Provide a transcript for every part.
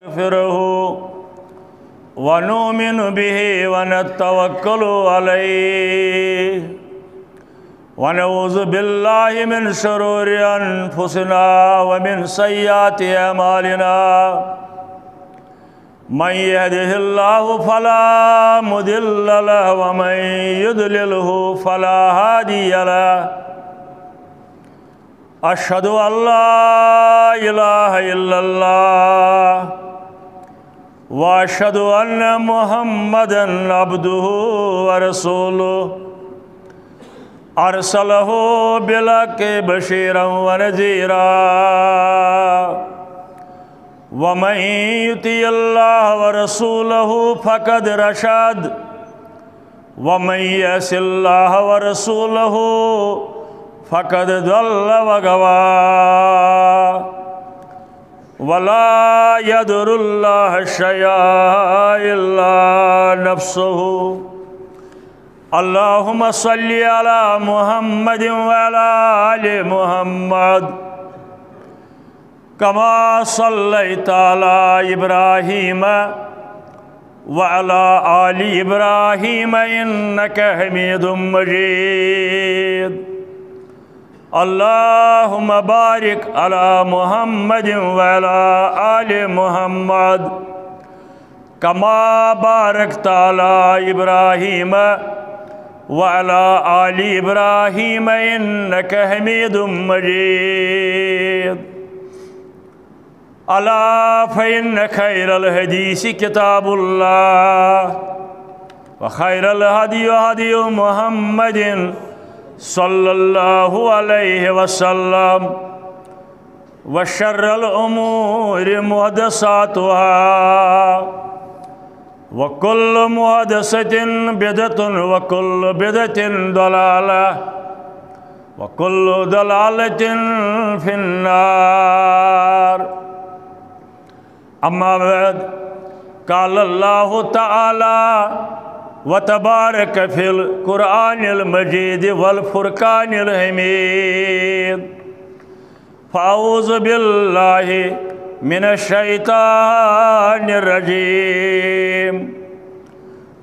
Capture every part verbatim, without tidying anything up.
ونستغفره ونؤمن به ونتوكل عليه ونعوذ بالله من شرور أنفسنا ومن سيئات أعمالنا. من يهده الله فلا مضل له ومن يضلله فلا هادي له. أشهد أن لا إله إلا الله وأشهد أن محمدا عبده ورسوله. أرسله بالحق بشيرا ونذيرا. ومن يطع الله ورسوله فقد رشد. ومن يعص الله ورسوله فقد ضل وغوى. ولا يضر الله شيئا إلا نفسه. اللهم صل على محمد وعلى آل محمد كما صليت على إبراهيم وعلى آل إبراهيم إنك حميد مجيد. اللهم بارك على محمد وعلى آل محمد كما باركت على إبراهيم وعلى آل إبراهيم إنك حميد مجيد. ألا فإن خير الحديث كتاب الله، وخير الهدي هدي محمد صلى الله عليه وسلم، وشر الأمور محدثاتها، وكل محدثة بدعة، وكل بدعة ضلالة، وكل ضلالة في النار. أما بعد، قال الله تعالى وتبارك في القرآن المجيد والفرقان الحميد. فأعوذ بالله من الشيطان الرجيم.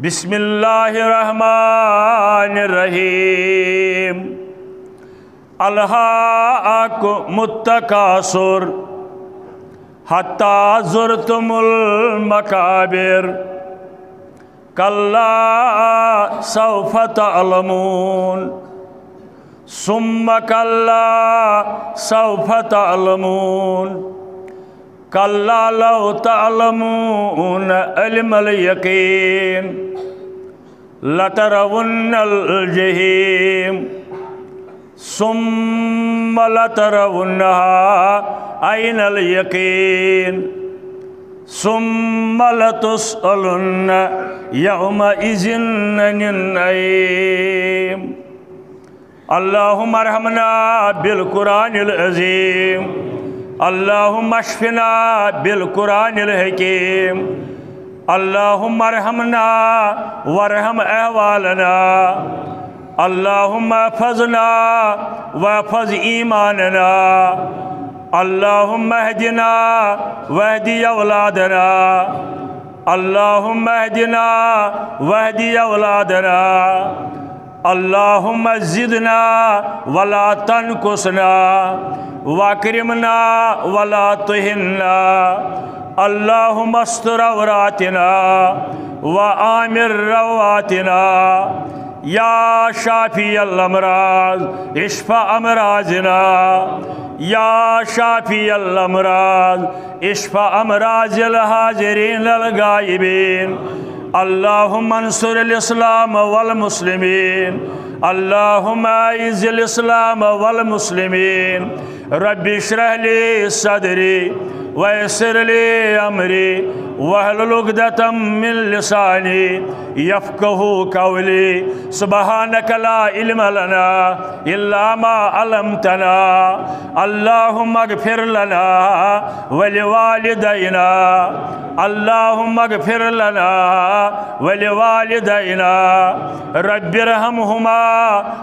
بسم الله الرحمن الرحيم. ألهاكم التكاثر حتى زرتم المقابر. كلا سوف تعلمون. ثم كلا سوف تعلمون. كلا لو تعلمون علم اليقين لترون الجحيم ثم لترونها عين اليقين ثم لتسألن يومئذ عن النعيم. اللهم ارحمنا بالقرآن العظيم. اللهم اشفنا بالقرآن الحكيم. اللهم ارحمنا وارحم أحوالنا. اللهم احفظنا واحفظ إيماننا. اللهم اهدنا واهد أولادنا. اللهم اهدنا واهد أولادنا. اللهم زدنا ولا تنقصنا، وأكرمنا ولا تهنا. اللهم استر عوراتنا وآمن روعاتنا. يا شافي الأمراض، اشف أمراضنا. يا شافي الأمراض، اشف أمراض الحاضرين الغائبين. اللهم انصر الإسلام والمسلمين. اللهم أعز الإسلام والمسلمين. رب اشرح لي صدري ويسر لي أمري واحلل عقدة من لساني يفقه قولي. سبحانك لا علم لنا إلا ما علمتنا. اللهم اغفر لنا ولوالدينا. اللهم اغفر لنا ولوالدينا. رب ارحمهما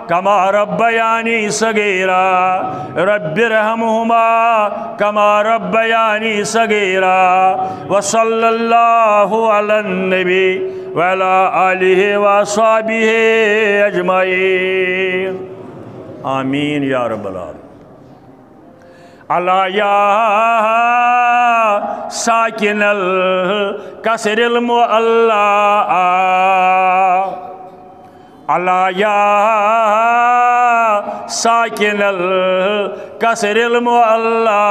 كما ربياني صغيرا. رب ارحمهما كما ربياني صغيرا، وصلى الله على النبي وعلى آله وصحبه أجمعين. آمين يا رب العالمين. ألا يا ساكن القصر المعلى، ألا يا ساكن القصر المعلى،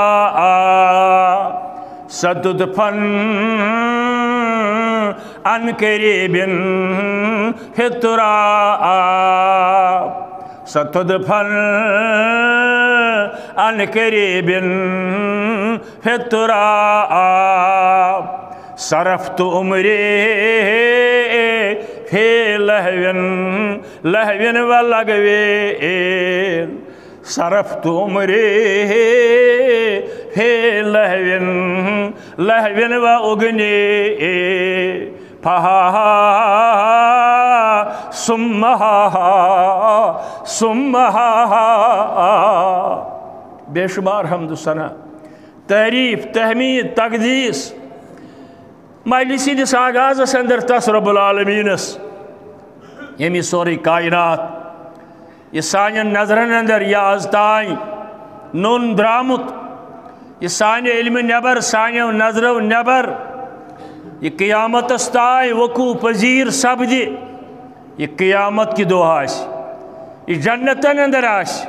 ستدفن عن قريب في التراب، ستدفن عن قريب في التراب. صرفت عمري في لهو، لهو ولغو، صرفت عمري في لهو، لهو وأغني، فها ها ها ها، ثم ها ها، ثم ها ها۔ بے شمار حمد و ثنا، تعریف، تحمید، تقدیس، مجلس ہٕنٛدِس آغازس اندر تس رب العالمینس، ییٚمۍ سورُے کائنات، یہِ سانٮ۪ن نظرن اندر، یہِ از تام نوٚن درامُت، یہِ سانہِ علمہٕ نٮ۪بر، سانیو نظرو نٮ۪بر، یہِ قیامتس تام وقوع پذیر سپدِ، یہِ قیامت کہِ دۄہ آسہِ، یہِ جنتن اندر آسہِ،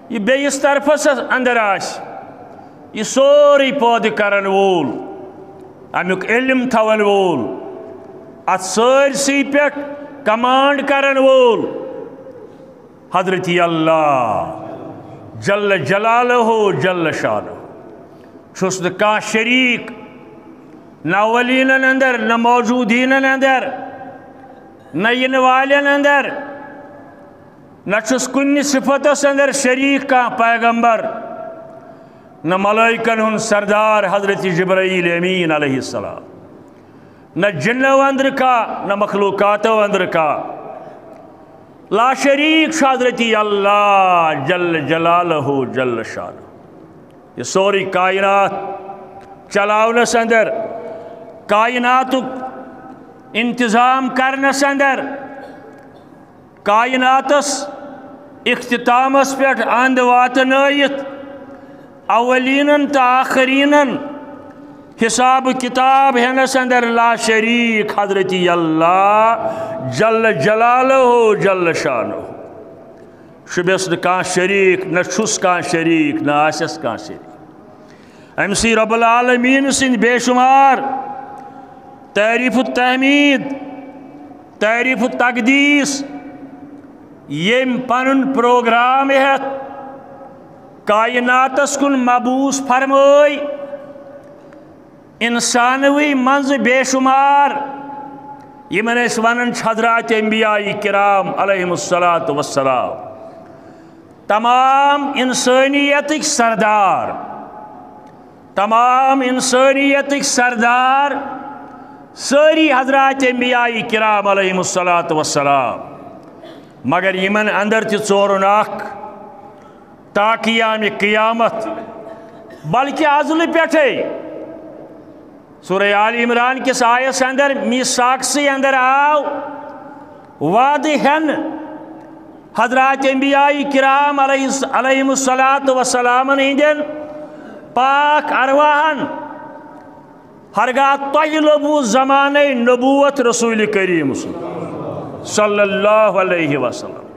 یہِ بیٚیِس طرفس اندر آسہِ، یہِ سورُے پٲدٕ کرن وول، امیُک علم تھاون وول، اتھ سٲرسٕے پٮ۪ٹھ کمانڈ کرن وول حضرت اللہ جل جلالہ جل شانہ۔ چھُس نہٕ کانٛہہ شریٖک، نہ اولینن اندر، نہ موجودینن اندر، نہ یِنہٕ والٮ۪ن اندر، نہ چھُس کُنہِ صفتس اندر شریٖک کانٛہہ پیغمبر، نہ ملائکن ہُنٛد سردار حضرت جبرائیل امین علیہ السلام، نہ جنو اندر کانٛہہ، نہ مخلوقاتو اندر کانٛہہ۔ لا شریٖک چھُ حضرت اللہ جل جلالہ جل شانہ۔ یہِ سورُے کائنات چلاونس اندر، کائناتُک انتظام کرنس اندر، کائناتس اختتامس پٮ۪ٹھ اند واتنٲیِتھ، اولینن تہٕ آخرینن حساب کتاب ہینس اندر لا شریٖک حضرت اللہ جل جلالہ جل شانہ۔ چھُبس نہٕ کانٛہہ شریٖک، نہ چھُس کانٛہہ شریٖک، نہ آسٮ۪س کانٛہہ شریٖک۔ أمۍ سٕے رب العالمین سٕنٛدۍ بے شمار تعریف و تحمید، تعریف و تقدیس، ییٚمۍ پنُن پروگرام ہٮ۪تھ کائناتس کُن مبعوث فرمٲے، انسانوٕے منٛزٕ بے شمار، یِمن أسۍ ونان چھِ حضرات انبیاء کرام علیہم الصلوۃ والسلام، تمام انسانیتٕکۍ سردار، تمام انسانیتٕکۍ سردار، سٲری حضرات انبیاء کرام علیہم الصلوۃ والسلام۔ مگر یِمن اندر تہِ ژورُن اکھ، تا قیام قیامت، بلکہ ازلہٕ پٮ۪ٹھے۔ سورہ آل عمران کِس آیس اندر میثاق سٕے اندر آو وعدٕ ہٮ۪نہٕ حضرات انبیاء کرام علیہ، علیہم الصلوۃ والسلامن ہٕنٛدٮ۪ن پاک ارواحن، ہرگاہ تۄہہِ لوٚبوُ زمانَے نبوت رسول کریم صلی اللہ علیہ وسلم۔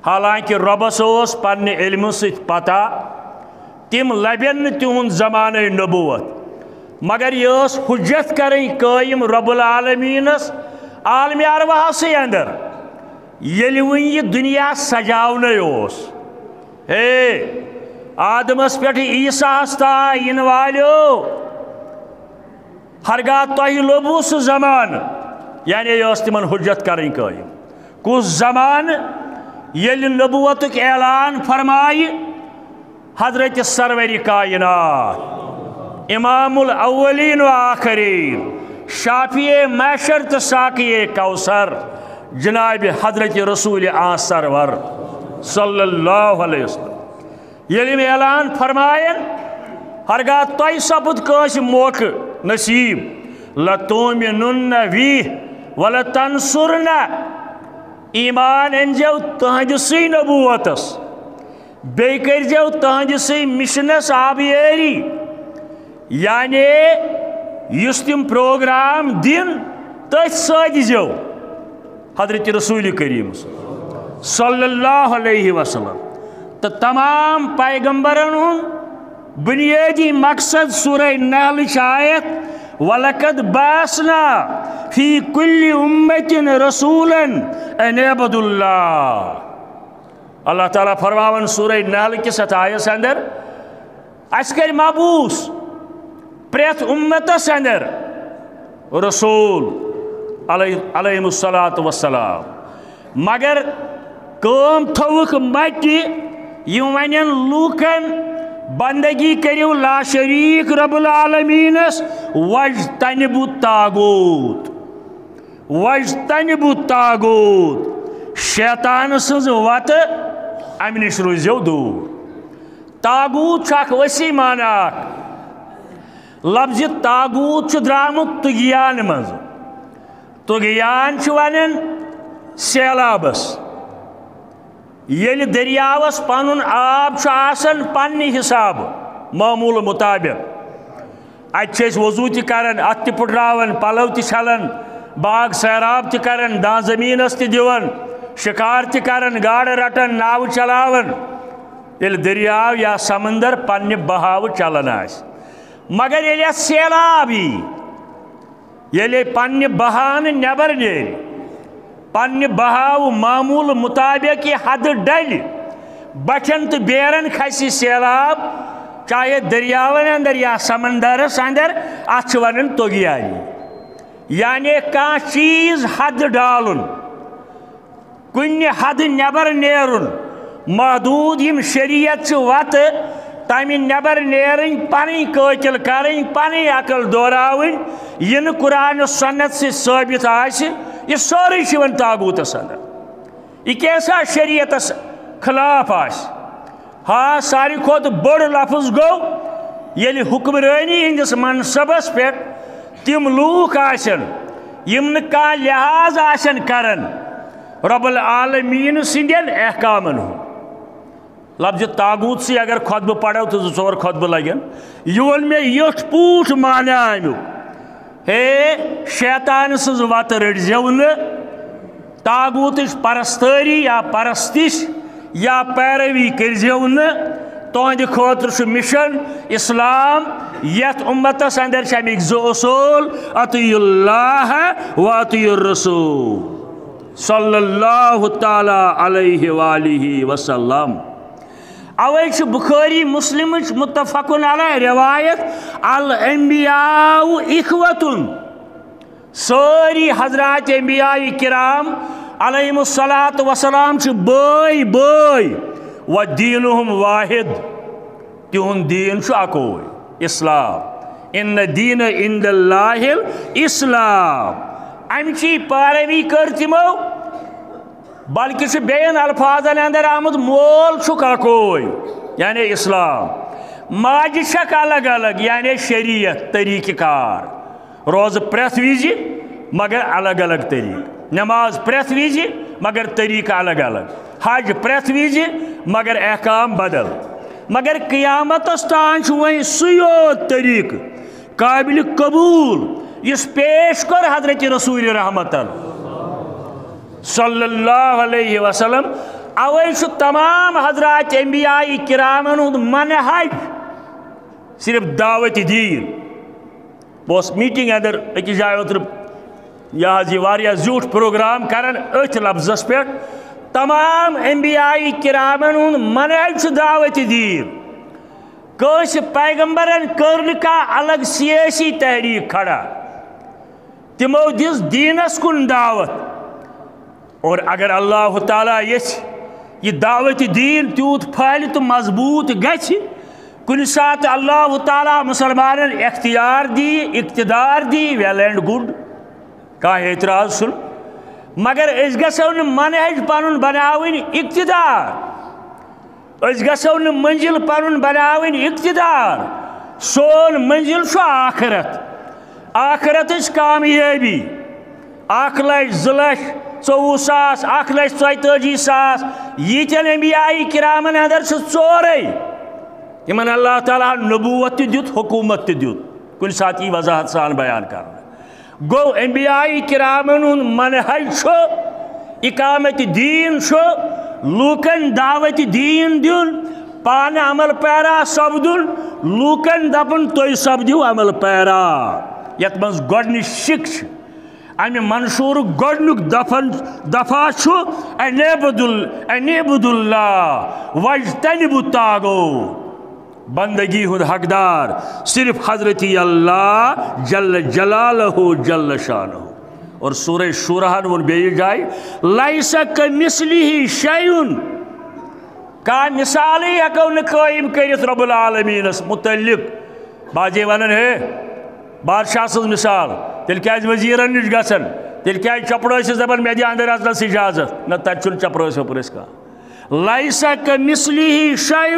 حالانکہ رۄبس اوس پننہِ علمہٕ سۭتۍ پتہ تِم لبن نہٕ تِہُنٛد زمانَے نبوت، مگر یہِ ٲس حجت کرٕنۍ قٲیِم رب العالمینس عالمِ ارواحسٕے اندر، ییٚلہِ وُنہِ یہِ دُنیا سجاونَے اوس۔ ہے، آدمس پٮ۪ٹھ عیسیٰ ہس تام یِنہٕ والیو، ہرگاہ تۄہہِ لوٚبوُ سُہ زمانہٕ، یعنی یہِ ٲس تِمن حجت کرٕنۍ قٲیِم۔ کُس زمانہٕ؟ ییٚلہِ نبوتُک اعلان فرمایہِ حضرت سرور کائنات، امام الاولین و آخرین، شافع محشر تہٕ ساقی کوثر، جناب حضرت رسول آ سرور صلی اللہ علیہ وسلم۔ ییٚلہِ یِم اعلان فرمایَن، ہرگاہ تۄہہِ سپُد کٲنٛسہِ موقعہٕ نصیٖب، لَتُؤْمِنُنَّ بِهِ وَلَتَنْصُرُنَّهُ۔ ایمان أنۍزیو تہنٛدِسٕے نبوتس، بیٚیہِ کٔرۍزیو تہنٛدِسٕے مِشنس آبیٲری، یعنی یُس تِم پروگرام دِن، تٔتھۍ سۭتۍ دیٖزیو۔ حضرت رسول کریم صلی اللہ علیہ وسلم تہٕ تمام پیغمبرن ہُنٛد بنیٲدی مقصد سورہ نحل چھِ آیت، "وَلَقَدْ بَعَثْنَا فِي كُلِّ أُمَّةٍ رَسُولًا أَنِ اعْبُدُوا اللَّهَ۔" اللہ تعالیٰ فرماوان سورہ نحل کِس اتھ آیس اندر، اسہِ کٔرۍ مبعوث پرٛٮ۪تھ اُمتس اندر رسول علیہ، علیہم الصلوۃ والسلام، مگر کٲم تھٲوٕکھ مٹہِ، یِم ونن لوٗکن، بندگی کٔرِو لا شریٖک رب العالمینس، واجتنبوا الطاغوت، واجتنبوا الطاغوت، شیطان سٕنٛز وتہٕ، امہِ نِش روٗزِو دوٗر۔ طاغوت چھُ اکھ وسیع معنی اکھ۔ لفظِ طاغوت چھُ درٛامُت طغیان منٛز۔ طغیان چھِ ونان سیلابس۔ ییٚلہِ دٔریاوس پنُن آب چھُ آسان پننہِ حسابہٕ، معموٗلہٕ مُطابق، اتہِ چھِ أسۍ وضوٗ تہِ کران، اتھ تہِ پُٹراوان، پلو تہِ چھلان، باغ سیراب تہِ کران، دان زٔمیٖنس تہِ دِوان، شِکار تہِ کران، گاڈٕ رٹان، ناوٕ چلاوان۔ ییٚلہِ دٔریاو یا سمندر پننہِ بہاوٕ چلان آسہِ، مگر ییٚلہِ اتھ سیلاب یی، ییٚلہِ پننہِ بہانہٕ نٮ۪بر نیرِ، پننہِ بہاوٕ معموٗلہٕ مُطابق یہِ حدٕ ڈلہِ، بٹھٮ۪ن تہٕ بیرن کھسہِ سیلاب، چاہے دٔریاون اندر یا سمندرس اندر، اتھ چھِ ونان طغیانی۔ یعنی کانٛہہ چیٖز حدٕ ڈالُن، کُنہِ حدٕ نٮ۪بر نیرُن، محدوٗد یِم شریعت چہِ وتہٕ، تمہِ نٮ۪بر نیرٕنۍ، پنٕنۍ کٲکِل کرٕنۍ، پنٕنۍ عقل دوراوٕنۍ، یہِ نہٕ قرآن و سنت سۭتۍ ثٲبت آسہِ، یہِ سورُے چھُ یِوان طاغوتس اندر۔ یہِ کیٛاہ سا شریعتس خلاف آسہِ؟ ہا، ساروی کھۄتہٕ بوٚڑ لفظ گوٚو، ییٚلہِ حکمرٲنی ہٕنٛدِس منصبس پٮ۪ٹھ تِم لوٗکھ آسن، یِم نہٕ کانٛہہ لحاظ آسن کران رب العالمین سٕنٛدٮ۪ن احکامن ہُنٛد۔ لفظِ طاغوت سٕے اگر خطبہٕ پرو تہٕ زٕ ژور خطبہٕ لگن، یہِ ووٚن مےٚ یُتھ پوٗٹھ معنی امیُک۔ ہے، شیطان سٕنٛز وتہٕ رٔٹزیو نہٕ، طاغوتٕچ پرستٲری یا پرستش یا پیروی کٔرزیو نہٕ۔ تُہنٛدِ خٲطرٕ چھُ مِشن اسلام، یتھ اُمتس اندر چھِ امیِکۍ زٕ اصوٗل، اطیعوا اللہ و اطیعوا الرسول صلی اللہ تعالیٰ علیہ وآلہ وسلم۔ اوے چھُ بخاری مسلمٕچ متفقن علیہ روایت، الانبیاء اخوتن، سٲری حضرات انبیاء کرام علیہم الصلوۃ والسلام چھِ بٲے بٲے، و دینہم واحد، تِہُنٛد دیٖن چھُ اکوے، اسلام۔ ان دین عند اللہ الاسلام۔ امچی پیروی کٔر تِمو، بلکہ چھُ بیٚین الفاظن اندر آمُت، مول چھُکھ اکوے، یعنی اسلام۔ ماجہِ چھکھ الگ الگ، یعنی شریعت، طریقہ کار۔ روزٕ پرٛٮ۪تھ وِزِ، مگر الگ الگ طریقہٕ۔ نماز پرٛٮ۪تھ وِزِ، مگر طریقہٕ الگ الگ۔ حج پرٛٮ۪تھ وِزِ، مگر احکام بدل۔ مگر قیامتس تام چھُ وۄنۍ سُے یوت طریقہٕ قابل قبول، یُس پیش کوٚر حضرت رسول رحمتن صلی اللہ علیہ وسلم۔ اوے چھُ تمام حضرات انبیاء کرامن ہُنٛد منہج صرف دعوت دین۔ بہٕ اوسُس میٖٹِنٛگ اندر أکِس جایہِ اوترٕ، یہِ حظ یہِ واریاہ زیوٗٹھ پروگرام کران أتھۍ لفظس پٮ۪ٹھ۔ تمام انبیاء کرامن ہُنٛد منہج چھُ دعوت دین۔ کٲنٛسہِ پیغمبرن کٔر نہٕ کانٛہہ الگ سیٲسی تحریک کھڑا۔ تِمو دِژ دیٖنس کُن دعوت۔ اور اگر اللہ تعالیٰ یژھِ، یہِ دعوت دیٖن تیوٗت پھہلہِ تہٕ مضبوٗط گژھِ، کُنہِ ساتہٕ اللہ تعالیٰ مُسلمانن اختیار دی، اقتدار دی، well and good، کانٛہہ اعتراض چھُنہٕ۔ مگر أسۍ گژھو نہٕ منہج پنُن بناوٕنۍ اقتدار۔ أسۍ گژھو نہٕ منزل پنُن بناوٕنۍ اقتدار۔ سون منزل چھُ آخرت۔ آخرتٕچ کامیٲبی، اکھ لچھ، زٕ لچھ، ژوٚوُہ ساس، اکھ لچھ ژۄیتٲجی ساس، ییٖتٮ۪ن انبیاء کرامن اندر چھُ ژورے۔ یِمن اللہ تعالیٰ ہن نبوت تہِ دیُت، حکومت تہِ دیُت۔ کُنہِ ساتہٕ یی وضاحت سان بیان کرنہٕ۔ گوٚو، انبیاء کرامن ہُنٛد منہج چھُ اقامت دین چھُ، لوٗکن دعوت دین دیُن، پانہٕ عمل پیرا سپدُن، لوٗکن دپُن، تُہۍ سپدِو عمل پیرا۔ یتھ منٛز گۄڈٕنِچ شِک چھِ۔ امہِ منشورُک گۄڈٕنیُک دفن، دفعہ چھُ، "ان اعبدوا ال-، ان اعبدوا اللہ واجتنبوا الطاغوت۔" بندگی ہُنٛد حقدار صرف حضرت اللہ جل جلالہ جل شانہ۔ اور سورہ شورہن ووٚن بیٚیہِ جایہِ، "لیس کمثلہ شیء"۔ کانٛہہ مثالٕے ہٮ۪کو نہٕ قٲیِم کٔرِتھ رب العالمینس متعلق۔ بعضے ونان، "ہے، بادشاہ سٕنٛز مثال، تیٚلہِ کیازِ وزیرن نِش گژھن؟ تیٚلہِ کیازِ چپڑٲسِس دپان، 'مےٚ دِ اندر اژنس اجازت'؟" نہ، تتہِ چھُنہٕ چپڑٲسۍ وپڑٲسۍ کانٛہہ۔ "لیس کمثلہ شیء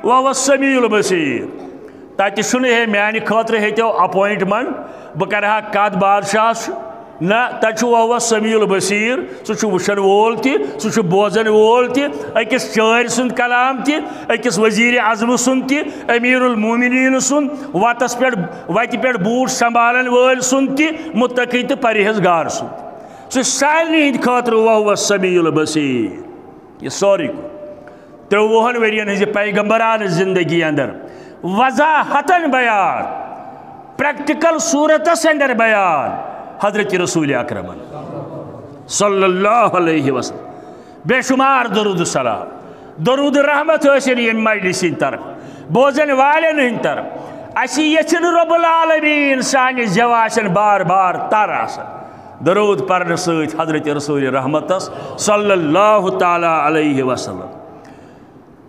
وہو السمیع البصیر۔" تتہِ چھُنہٕ، ہے، میانہِ خٲطرٕ ہیٚتیو اپوینٹمنٹ، بہٕ کرٕ ہا کتھ بادشاہس چھُ۔ نہ، تتہِ چھُ وہو السمیع البصیر، سُہ چھُ وٕچھن وول تہِ، سُہ چھُ بوزن وول تہِ، أکِس چٲرۍ سُنٛد کلام تہِ، أکِس وزیر اعظم سُنٛد تہِ، امیر المومنین سُنٛد، وتس پٮ۪ٹھ، وتہِ پٮ۪ٹھ بوٗٹ سنبھالن وٲلۍ سُنٛد تہِ، متقی تہٕ پرہیزگار سُنٛد۔ سُہ چھُ سارنٕے ہٕنٛدِ خٲطرٕ وہو السمیع البصیر۔ یہِ سورُے گوٚو ترٛۆوُہن ؤرین ہٕنٛزِ پیغمبرانہٕ زندگی اندر وضاحتن بیان، پریکٹیکل صورتس اندر بیان حضرت رسول اکرمن صلی اللہ علیہ وسلم۔ بے شمار درود و سلام، درود رحمت حٲصِل ییٚمہِ مجلس ہٕنٛدِ طرف، بوزن والٮ۪ن ہٕنٛدِ طرف۔ اَسہِ یژھِ نہٕ رب العالمین سانہِ زٮ۪و آسن بار بار تر آسان۔ درود پرنہٕ سۭتۍ حضرت رسول رحمتس صلی اللہ تعالیٰ علیہ وسلم۔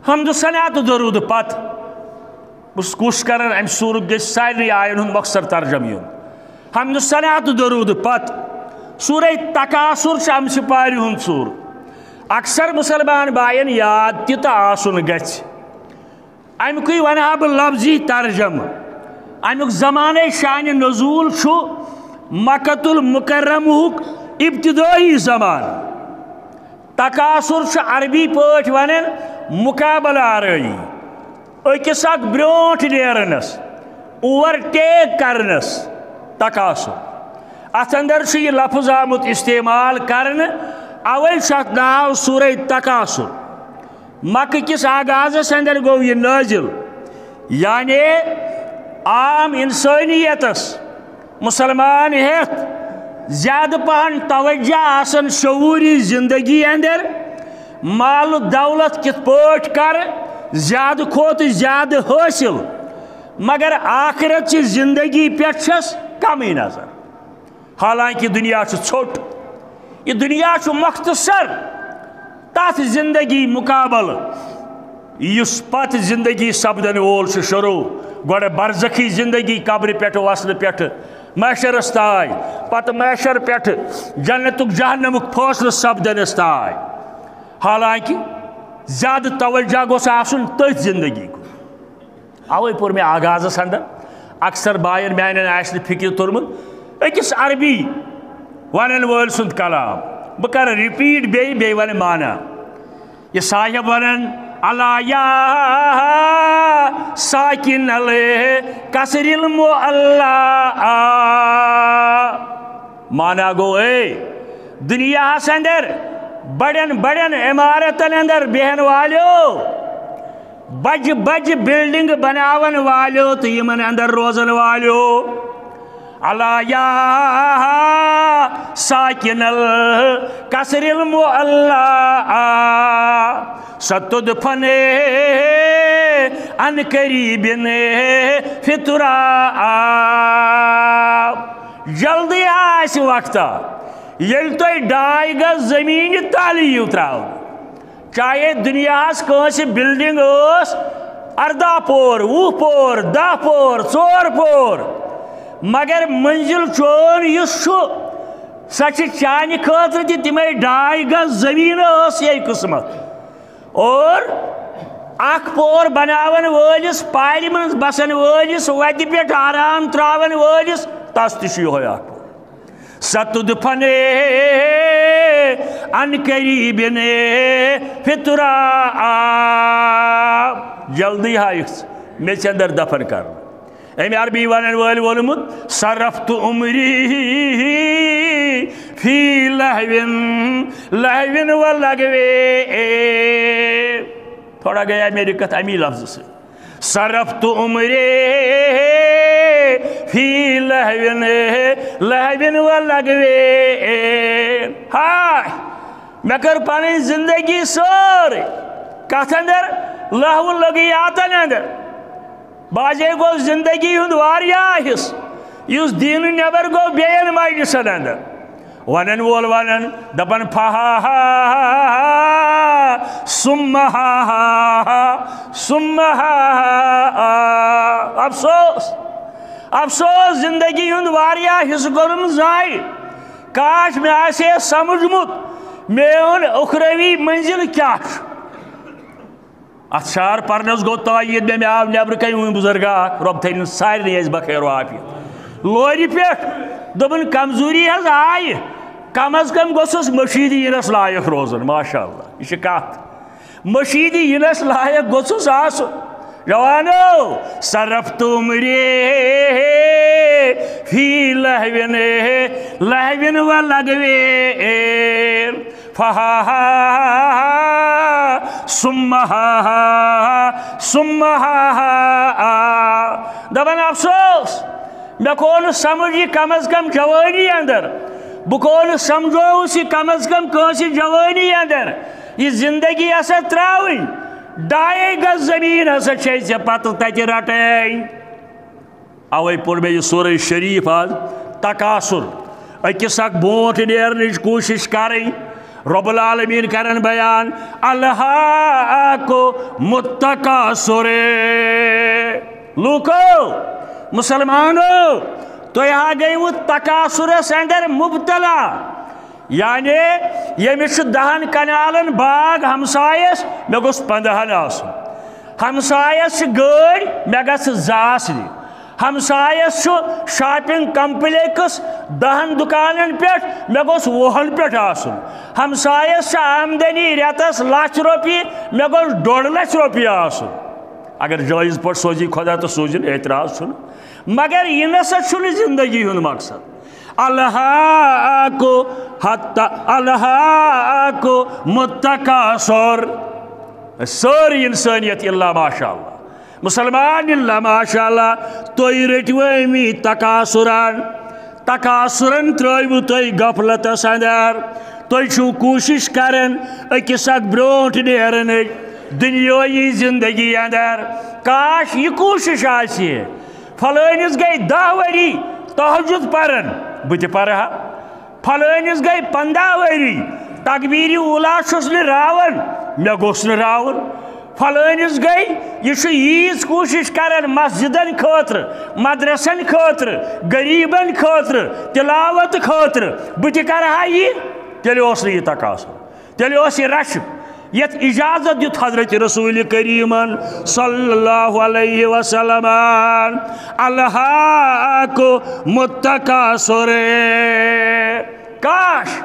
حمد و ثنا تہٕ درود پتہٕ، بہٕ چھُس کوٗشِش کران امہِ سورُک گژھِ سارنٕے آین ہُنٛد مۄخصر ترجمہٕ یُن۔ حمد و ثنا تہٕ درود پتہٕ، سورہ تکاثر چھُ امہِ سپارِ ہُنٛد سورٕ۔ اکثر مسلمان باین یاد تہِ تہٕ آسُن گژھِ۔ اَمیُکُے وَنہٕ ہا بہٕ لفظی ترجمہٕ۔ اَمیُک زمانَے شانِ نزول چھُ مکۃ المکرمہُک ابتدٲیی زمانہٕ۔ تکاثر چھُ عربی پٲٹھۍ وَنان مقابلہٕ آرٲیی، أکِس اکھ برٛونٛٹھ نیرنس، اوور ٹیک کرنس تکاثر۔ اتھ اندر چھُ یہِ لفظ آمُت استعمال کرنہٕ، اوے چھُ اتھ ناو سورہ تکاثر۔ مکہ کِس آغازس اندر گوٚو یہِ نٲزِل، یعنی عام انسٲنیتس مسلمان ہیتھ زیادٕ پہن توجہ آسان شعوری زندگی اندر، مال و دولت کِتھ پٲٹھۍ کر زیادٕ کھۄتہٕ زیادٕ حٲصِل، مگر آخرت چہِ زندگی پٮ۪ٹھ چھس کمٕے نظر۔ حالانکہ دنیا چھُ ژھوٚٹ، یہِ دنیا چھُ مختصر، تتھ زندگی مقابلہٕ یُس پتہٕ زندگی سپدن وول چھُ شروع، گۄڈٕ برزخی زندگی قبرِ پٮ۪ٹھ وسنہٕ پٮ۪ٹھٕ محشرس تام، پتہٕ محشر پٮ۪ٹھٕ جنتُک جہنمُک فٲصلہٕ سپدنس تام۔ حالانکہ زیادٕ توجہ گوٚژھ آسُن تٔتھۍ زندگی کُن۔ اوے پوٚر مےٚ آغازس اندر، اکثر باین میانٮ۪ن آسہِ نہٕ فکرِ توٚرمُت، أکِس عربی ونن وٲلۍ سُنٛد کلام۔ بہٕ کرٕ ریپیٹ بیٚیہِ، بیٚیہِ ونہٕ معنی۔ یہِ صاحب ونان، "الا یا ساکن القصر المعلا۔" معنی گوٚو، اے دنیاہس اندر بڑٮ۪ن بڑٮ۪ن عمارتن اندر بیہن والیو، بجہِ بجہِ بلڈنگ بناون والیو تہٕ یِمن اندر روزن والیو، الا یا ساکن القصر المعلا، ستدفن عن قریب فی التراب۔ جلدی آسہِ وقتہ، ییٚلہِ تُہۍ ڈاے گز زمین تل یِیِو تراونہٕ۔ چاہے دنیاہس کٲنٛسہِ بلڈنگ ٲس ارداہ پور، وُہ پور، دَہ پور، ژور پور، مگر منزل چون یُس چھُ، سۄ چھِ چانہِ خٲطرٕ تہِ تِمے ڈاے گز زمین ٲس یے قسمت۔ اور اکھ پور بناون وٲلِس، پارِ منٛز بسن وٲلِس، وتہِ پٮ۪ٹھ آرام تراون وٲلِس، تس تہِ چھُ یِہوٚے اکھ پور۔ ستدفن عن قریب فی التراب، جلدی ہا یِکھ ژٕ میٚژِ اندر دفن کرنہٕ۔ أمۍ عربی ونن وٲلۍ ووٚنمُت، صرفت عمری فی لہو، لہو و لغو۔ تھوڑا گٔیے مےٚ دِقت امی لفظہٕ سۭتۍ۔ صرفت عمری فی لہو، لہو و لغو۔ ہاے، مےٚ کٔر پنٕنۍ زندگی سٲرٕے کتھ اندر؟ لہو لغویاتن اندر۔ بعضے گوٚو زندگی ہُنٛد واریاہ حصہٕ، یُس دینہٕ نٮ۪بر گوٚو بیٚین مجلسن اندر۔ ونن وول ونن، دپان، فہا ہا ہا ہا، ثم ہا ہا ہا، ثم ہا ہا ہا۔ افسوس، افسوس، زندگی ہُنٛد واریاہ حصہٕ کوٚرُم ضایع۔ کاش مےٚ آسہِ ہے سمجھمُت میون اُخروی منزل کیٛاہ چھُ۔ اتھ شعر پرنس گوٚو تٲیید مےٚ، مےٚ آو نیبرٕ کنہِ وُنہِ بُزرگا اکھ، رۄب تھٲینن سارنٕے اَسہِ بخیر و عافیت۔ لورِ پٮ۪ٹھ دوٚپُن، کمزوری حظ آیہِ، کم از کم گوٚژھُس مشیٖدِ یِنس لایق روزُن۔ ماشاء اللہ، یہِ چھِ کتھ، مشیٖدِ یِنس لایق گوٚژھُس آسُن۔ جوانو، صرفت عمری فی لہو، لہو و لغو۔ فہا ہا ہا، ثم ہا ہا، ثم ہا ہا۔ دپان، افسوس، مےٚ کوٚر نہٕ سمجھ یہِ کم از کم جوٲنی اندر۔ بہٕ کوٚر نہٕ سمجھووُس یہِ کم از کم کٲنٛسہِ جوٲنی اندر۔ یہِ زندگی ہسا ترٛاوٕنۍ، ڈاے گز زمیٖن ہسا چھے ژےٚ پتہٕ تتہِ رٹٕنۍ۔ اوے پوٚر مےٚ یہِ سورہ شریف آز، تکاثر، أکِس اکھ برونٛٹھ نیرنٕچ کوٗشش کرٕنۍ۔ رب العالمین کرن بیان، الہاکم التکاثر۔ لوٗکو، مسلمانو، تُہۍ ہا گٔیوٕ تکاثرس اندر مبتلا۔ یعنی، ییٚمِس چھُ دَہَن کنالن باغ، ہمسایس، مےٚ گوٚژھ پنٛداہَن آسُن۔ ہمسایس چھِ گٲڑۍ، مےٚ گژھِ زٕ آسنہِ۔ ہمسایس چھُ شاپنگ کمپلیکس دَہَن دُکانن پٮ۪ٹھ، مےٚ گوٚژھ وُہَن پٮ۪ٹھ آسُن۔ ہمسایس چھِ آمدنی رٮ۪تس لچھ رۄپیہِ، مےٚ گوٚژھ ڈۄڈ لچھ رۄپیہِ آسُن۔ اگر جٲیز پٲٹھۍ سوزی خۄدا تہٕ سوٗزِن، اعتراض چھُنہٕ۔ مگر یہِ نسا چھُنہٕ زندگی ہُنٛد مقصد۔ الہاکم حتی، الہاکم التکاثر۔ سٲرٕے انسٲنیت الا ماشاء اللہ، مسلمان الا ماشاء اللہ، تُہۍ رٔٹِو أمی تکاثرن۔ تکاثرن ترٛٲوِو تُہۍ غفلتس اندر۔ تُہۍ چھِو کوٗشش کران أکِس اکھ برونٛٹھ نیرنٕچ دُنیٲیی زندگی اندر۔ کاش یہِ کوٗشش آسہِ ہے۔ فلٲنِس گٔے دَہ ؤری تہجد پران، بہٕ تہِ پرٕ ہا۔ فلٲنِس گٔے پنٛداہ ؤری تکبیرِ اوٗلا چھُس نہٕ راوان، مےٚ گوٚژھ نہٕ راوُن۔ فلٲنِس گٔے، یہِ چھُ ییٖژ کوٗشِش کران مسجدن خٲطرٕ، مدرسن خٲطرٕ، غریٖبن خٲطرٕ، تلاوت خٲطرٕ، بہٕ تہِ کرٕ ہا یہِ، تیٚلہِ اوس نہٕ یہِ تقاضہٕ۔ تیٚلہِ اوس یہِ رشک، یتھ اجازت دیُت حضرت رسول کریمن صلی اللہ علیہ وسلمن، الہاکم التکاثر۔ کاش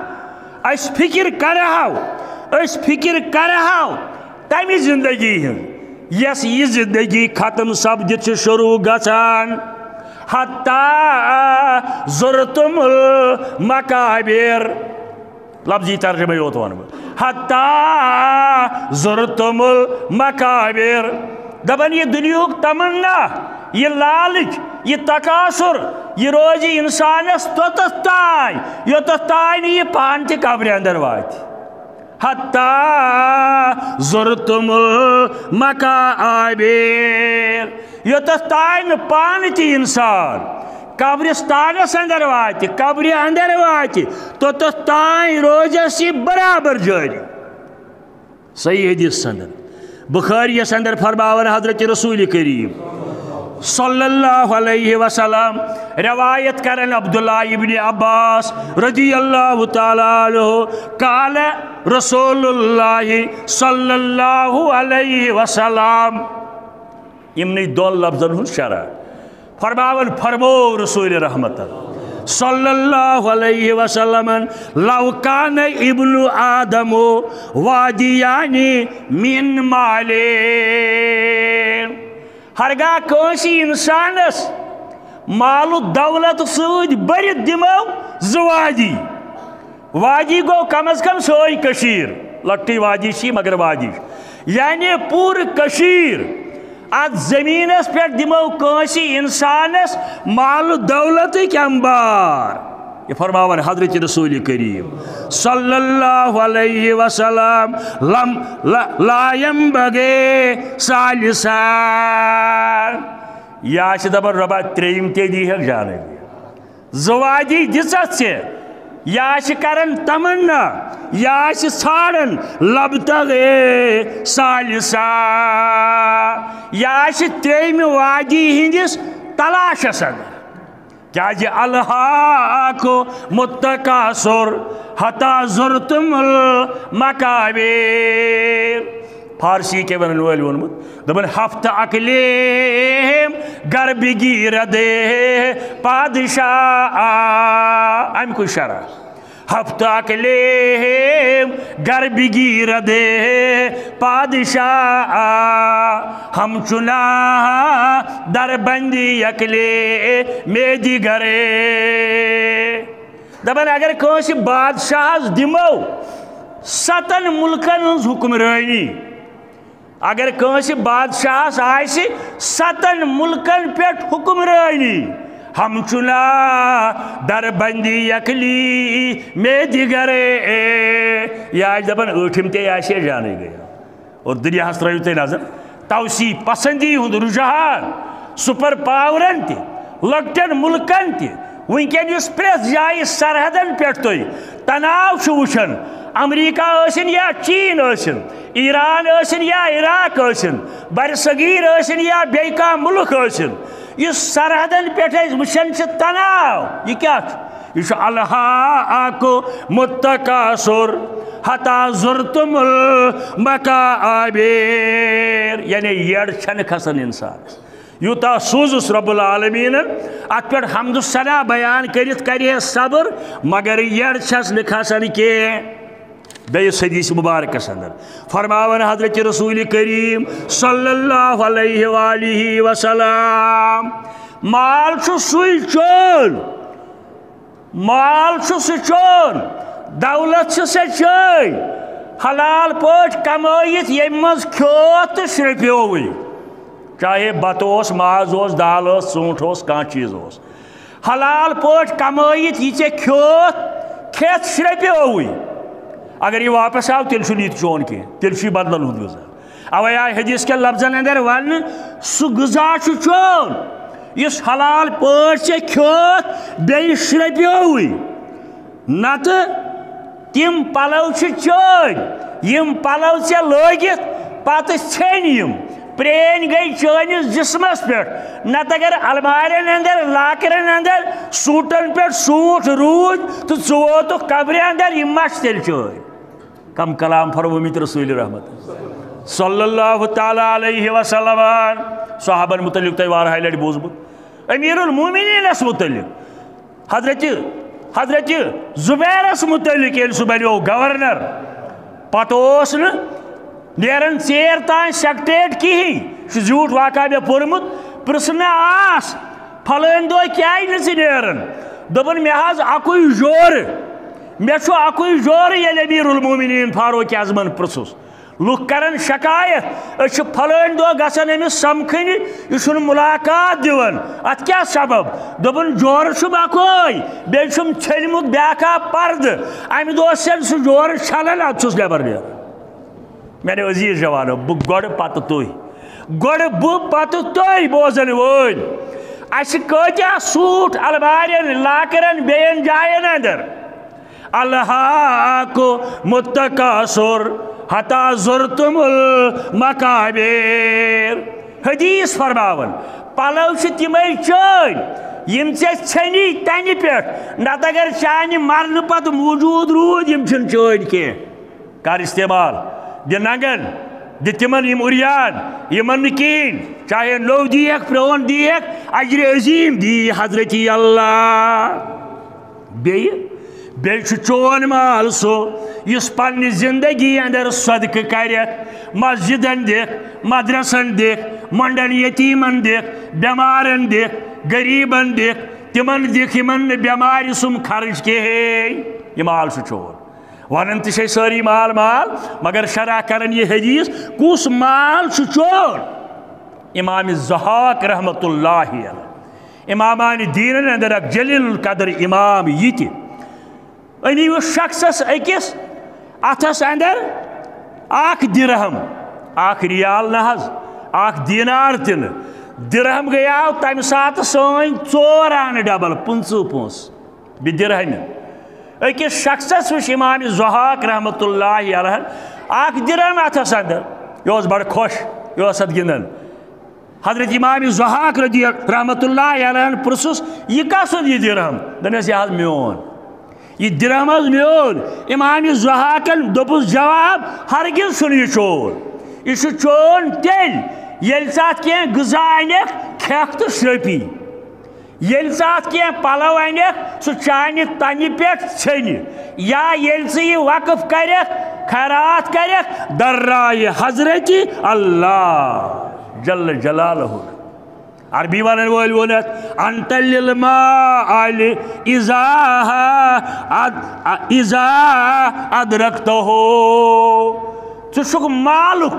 أسۍ فکر کرہو، أسۍ فکر کرہو تمہِ زندگی ہٕنٛز، یۄس یہِ زندگی ختم سپدِتھ چھِ شروع گژھان۔ حتی زرتم المقابر۔ لفظی ترجمے یوت ونہٕ بہٕ۔ حتی زرتم المقابر۔ دپان، یہِ دُنیاہُک تمنا، یہِ لالچ، یہِ تکاثر، یہِ روزِ انسانس توٚتتھ تام، یوٚتتھ تام نہٕ یہِ پانہٕ تہِ قبرِ اندر واتہِ۔ حتی زرتم المقابر۔ یوٚتتھ تام نہٕ پانہٕ تہِ انسان قبرستانس اندر واتہِ، قبرِ اندر واتہِ، توٚتتھ تام روزس یہِ برابر جٲری۔ صحیح حدیث اندر، بخاریس اندر فرماوان حضرت رسول کریم، صلی اللہ علیہ وسلم۔ روایت کرن عبداللہ ابن عباس رضی اللہ تعالیٰ عنہ، قال رسول اللہ صلی اللہ علیہ وسلم۔ یِمنٕے دۄن لفظن ہُنٛد شرح فرماوان، فرمو رسول رحمت صلی اللہ علیہ وسلم، لو کان ابن آدم وادیان من مال۔ ہرگاہ کٲنٛسہِ اِنسانَس مال و دولت سۭتۍ بٔرِتھ دِمو زٕ وادی، وادی گوٚو کم از کم سٲنۍ کٔشیٖر، لۄکٹٕے وادی چھِ مگر وادی چھِ، یعنی پوٗرٕ کٔشیٖر، اَتھ زٔمیٖنَس پٮ۪ٹھ دِمو کٲنٛسہِ اِنسانَس مال و دولتٕکۍ اَمبار۔ یہِ فرماوان حضرت رسول کریم صلی اللہ علیہ وسلم، لم لا، لا ينبغي ثالثا۔ یا چھِ دپان، رۄبا، ترٛیٚیِم تہِ دیٖہَکھ جانٕے۔ زٕ وادی دِژَتھ ژےٚ، یا چھِ کران تمنا، یا چھِ ژھانڈان، لبتغی ثالثا، یا چھِ ترٛیٚیِمہِ وادی ہٕنٛدِس تلاشس اندر۔ کیازِ الہاکم التکاثر حتی زرتم المقابر۔ فارسی کیٛاہ ونان وٲلۍ ووٚنمُت؟ دپان، ہفت اقلیم گر بگیرد پادشاہ۔ اَمہِ کُے شرح۔ ہفت اقلیم گر بگیرد پادشاہ، ہم چنان در بندی اقلیم دیگر۔ دپان، اگر کٲنٛسہِ بادشاہس دِمو ستن مُلکن ہٕنٛز حکمرٲنی، اگر کٲنٛسہِ بادشاہس آسہِ ستن مُلکن پٮ۪ٹھ حکمرٲنی، ہم چنان در بندی اقلیم دیگر۔ یہِ آسہِ دپان، ٲٹھِم تہِ آسہِ ہے جانٕے گٔیے۔ اور دُنیاہس ترٲیِو تُہۍ نظر، توسیع پسندی ہُنٛد رجحان سپر پاورن تہِ، لۄکٹٮ۪ن مُلکن تہِ۔ وٕنکٮ۪ن یُس پرٛٮ۪تھ جایہِ سرحدن پٮ۪ٹھ تُہۍ تناو چھِو وٕچھان، امریکہ ٲسِن یا چین ٲسِن، ایران ٲسِن یا عراق ٲسِن، بر صغیر ٲسِن یا بیٚیہِ کانٛہہ مُلک ٲسِن، یُس سرحدن پٮ۪ٹھ أسۍ وٕچھان چھِ تناو، یہِ کیٛاہ چھُ؟ یہِ چھُ الہاکم التکاثر حتی زرتم المقابر، یعنی یٔڈ چھنہٕ کھسان انسانس۔ یوٗتاہ سوٗزُس رب العالمیٖنن، اتھ پٮ۪ٹھ حمد و ثنا بیان کٔرِتھ کرِ ہے صبر، مگر یٔڈ چھس نہٕ کھسان کینٛہہ۔ بیٚیِس حدیث مبارکس اندر فرماوان حضرت رسول کریم صلی اللہ علیہ وآلہ وسلم، مال چھُ سُے چون، مال چھُ سُہ چون، دولت چھِ سۄ چٲنۍ، حلال پٲٹھۍ کمٲیِتھ ییٚمہِ منٛز کھیوٚو تہٕ شرٛپیووٕے، چاہے بتہٕ اوس، ماز اوس، دال ٲس، ژوٗنٛٹھ اوس، کانٛہہ چیٖز اوس، حلال پٲٹھۍ کمٲیِتھ یہِ ژےٚ کھیوٚوتھ، کھٮ۪تھ شرٛپیووٕے۔ اگر یہِ واپس آو، تیٚلہِ چھُنہٕ یہِ تہِ چون کینٛہہ، تیٚلہِ چھُ یہِ بدلن ہُنٛد غذا۔ اوے آے حدیث کٮ۪ن لفظن اندر وننہٕ، سُہ غذا چھُ چون یُس حلال پٲٹھۍ ژےٚ کھیوٚوتھ بیٚیہِ شرٛپیووٕے۔ نتہٕ تِم پلو چھِ چٲنۍ، یِم پلو ژےٚ لٲگِتھ پتہٕ ژھیٚنۍ یِم۔ پرٛینۍ گٔے چٲنِس جسمس پٮ۪ٹھ۔ نتہٕ اگر المارٮ۪ن اندر، لاکرن اندر، سوٗٹن پٮ۪ٹھ سوٗٹھ روٗدۍ تہٕ ژٕ ووتُکھ قبرِ اندر، یِم ما چھِ تیٚلہِ چٲنۍ؟ کم کلام فرمٲومٕتۍ رسول رحمت صلی اللہ تعالیٰ علیہ وسلم۔ صحابن متعلق تۄہہِ واریاہہِ لٹہِ بوٗزمُت، امیر المومنینس متعلق، حضرت، حضرت زبیرس متعلق، ییٚلہِ سُہ بنیو گورنر، پتہٕ اوس نہٕ نیران ژیر تام سیکٹریٹ کِہیٖنۍ۔ یہِ چھُ زیوٗٹھ واقعہ مےٚ پوٚرمُت۔ پرٛژھنہٕ آس، فلٲنۍ دۄہ کیٛازِ نہٕ ژٕ نیران؟ دوٚپُن، مےٚ حظ اَکُے جورٕ، مےٚ چھُ اَکُے جورٕ۔ ییٚلہِ امیر المومنین فاروق اعظمن پرٛژھُس، لُکھ کرن شکایت، أسۍ چھِ فلٲنۍ دۄہ گژھان أمِس سمکھنہِ، یہِ چھُنہٕ ملاقات دِوان، اتھ کیٛاہ سبب؟ دوٚپُن، جورٕ چھُم اکوے، بیٚیہِ چھُم ژھیٚنمُت بیٛاکھ اکھ پردٕ، امہِ دۄہ چھَنہٕ سُہ جورٕ چھلان، اتھ چھُس نٮ۪بر نیران۔ میانیو عزیز جوانو، بہٕ گۄڈٕ پتہٕ تُہۍ، گۄڈٕ بہٕ پتہٕ تُہۍ بوزن وٲلۍ۔ اسہِ کۭتیاہ سوٗٹ المارٮ۪ن، لاکرن، بیٚین جاین اندر؟ الہاکم التکاثر حتی زرتم المقابر۔ حدیث فرماوان، پلو چھِ تِمے چٲنۍ یِم ژےٚ ژھیٚنی تنہِ پٮ۪ٹھ، نتہٕ اگر چانہِ مرنہٕ پتہٕ موجود روٗد، یِم چھِنہٕ چٲنۍ کینٛہہ۔ کر استعمال، دِ ننگن، دِ تِمن یِم عریان، یِمن نہٕ کِہیٖنۍ، چاہے نوٚو دیکھ، پرٛون دیکھ، اجرِ عظیٖم دی حضرتی اللہ۔ بیٚیہِ، بیٚیہِ چھُ چون مال سُہ یُس پننہِ زندگی اندر صدقہٕ کرٮ۪کھ، مسجدن دِکھ، مدرسن دِکھ، مۄنڈن یتیٖمن دِکھ، بٮ۪مارن دِکھ، غریٖبن دِکھ، تِمن دِکھ یِمن نہٕ بٮ۪مارِ سُم خرٕچ کِہیٖنۍ۔ یہِ مال چھُ چون۔ ونان تہِ چھے سٲری مال مال، مگر شرح کران یہِ حدیث، کُس مال چھُ چون؟ امام ضحاک رحمت اللہ علیہ، امامان دینن اندر اکھ جلیل القدر امام، یہِ تہِ أنی اوس شخصس أکِس اتھس اندر اکھ درہم، اکھ ریال نہ حظ، اکھ دینار تہِ نہٕ۔ درہم گٔیاو تمہِ ساتہٕ سٲنۍ ژور آنہٕ ڈبل، پٕنٛژٕہ پونٛسہٕ۔ بدرہمن۔ أکِس شخصس وٕچھ امام ضحاک رحمت اللہ علیہ اکھ درہم اتھس اندر، یہِ اوس بڑٕ خۄش، یہِ اوس اتھ گِنٛدان۔ حضرت امام ضحاک رضی رحمت اللہ علیہ پرٛژھُس، "یہِ کس سُنٛد یہِ درہم؟" دوٚپنس، "یہِ حظ میون، یہِ درہم حظ میون۔" امام ضحاکن دوٚپُس جواب، "ہرگز چھُنہٕ یہِ چون، یہِ چھُ چون تیٚلہِ ییٚلہِ ژٕ اتھ کینٛہہ غذا انکھ، کھٮ۪کھ تہٕ شرٛپی۔" ییٚلہِ ژٕ اَتھ کینٛہہ پَلو اَنَکھ، سُہ چانہِ تَنہِ پٮ۪ٹھ ژھیٚنہِ، یا ییٚلہِ ژٕ یہِ وقف کَرَکھ، خیرات کَرَکھ، درایہِ حضرتِ اللہ جل جلالہ۔ عربی وَنَن وٲلۍ ووٚن اَتھ، "انت للمال اذا اد-، اذا ادرکتہ۔" ژٕ چھُکھ مالُک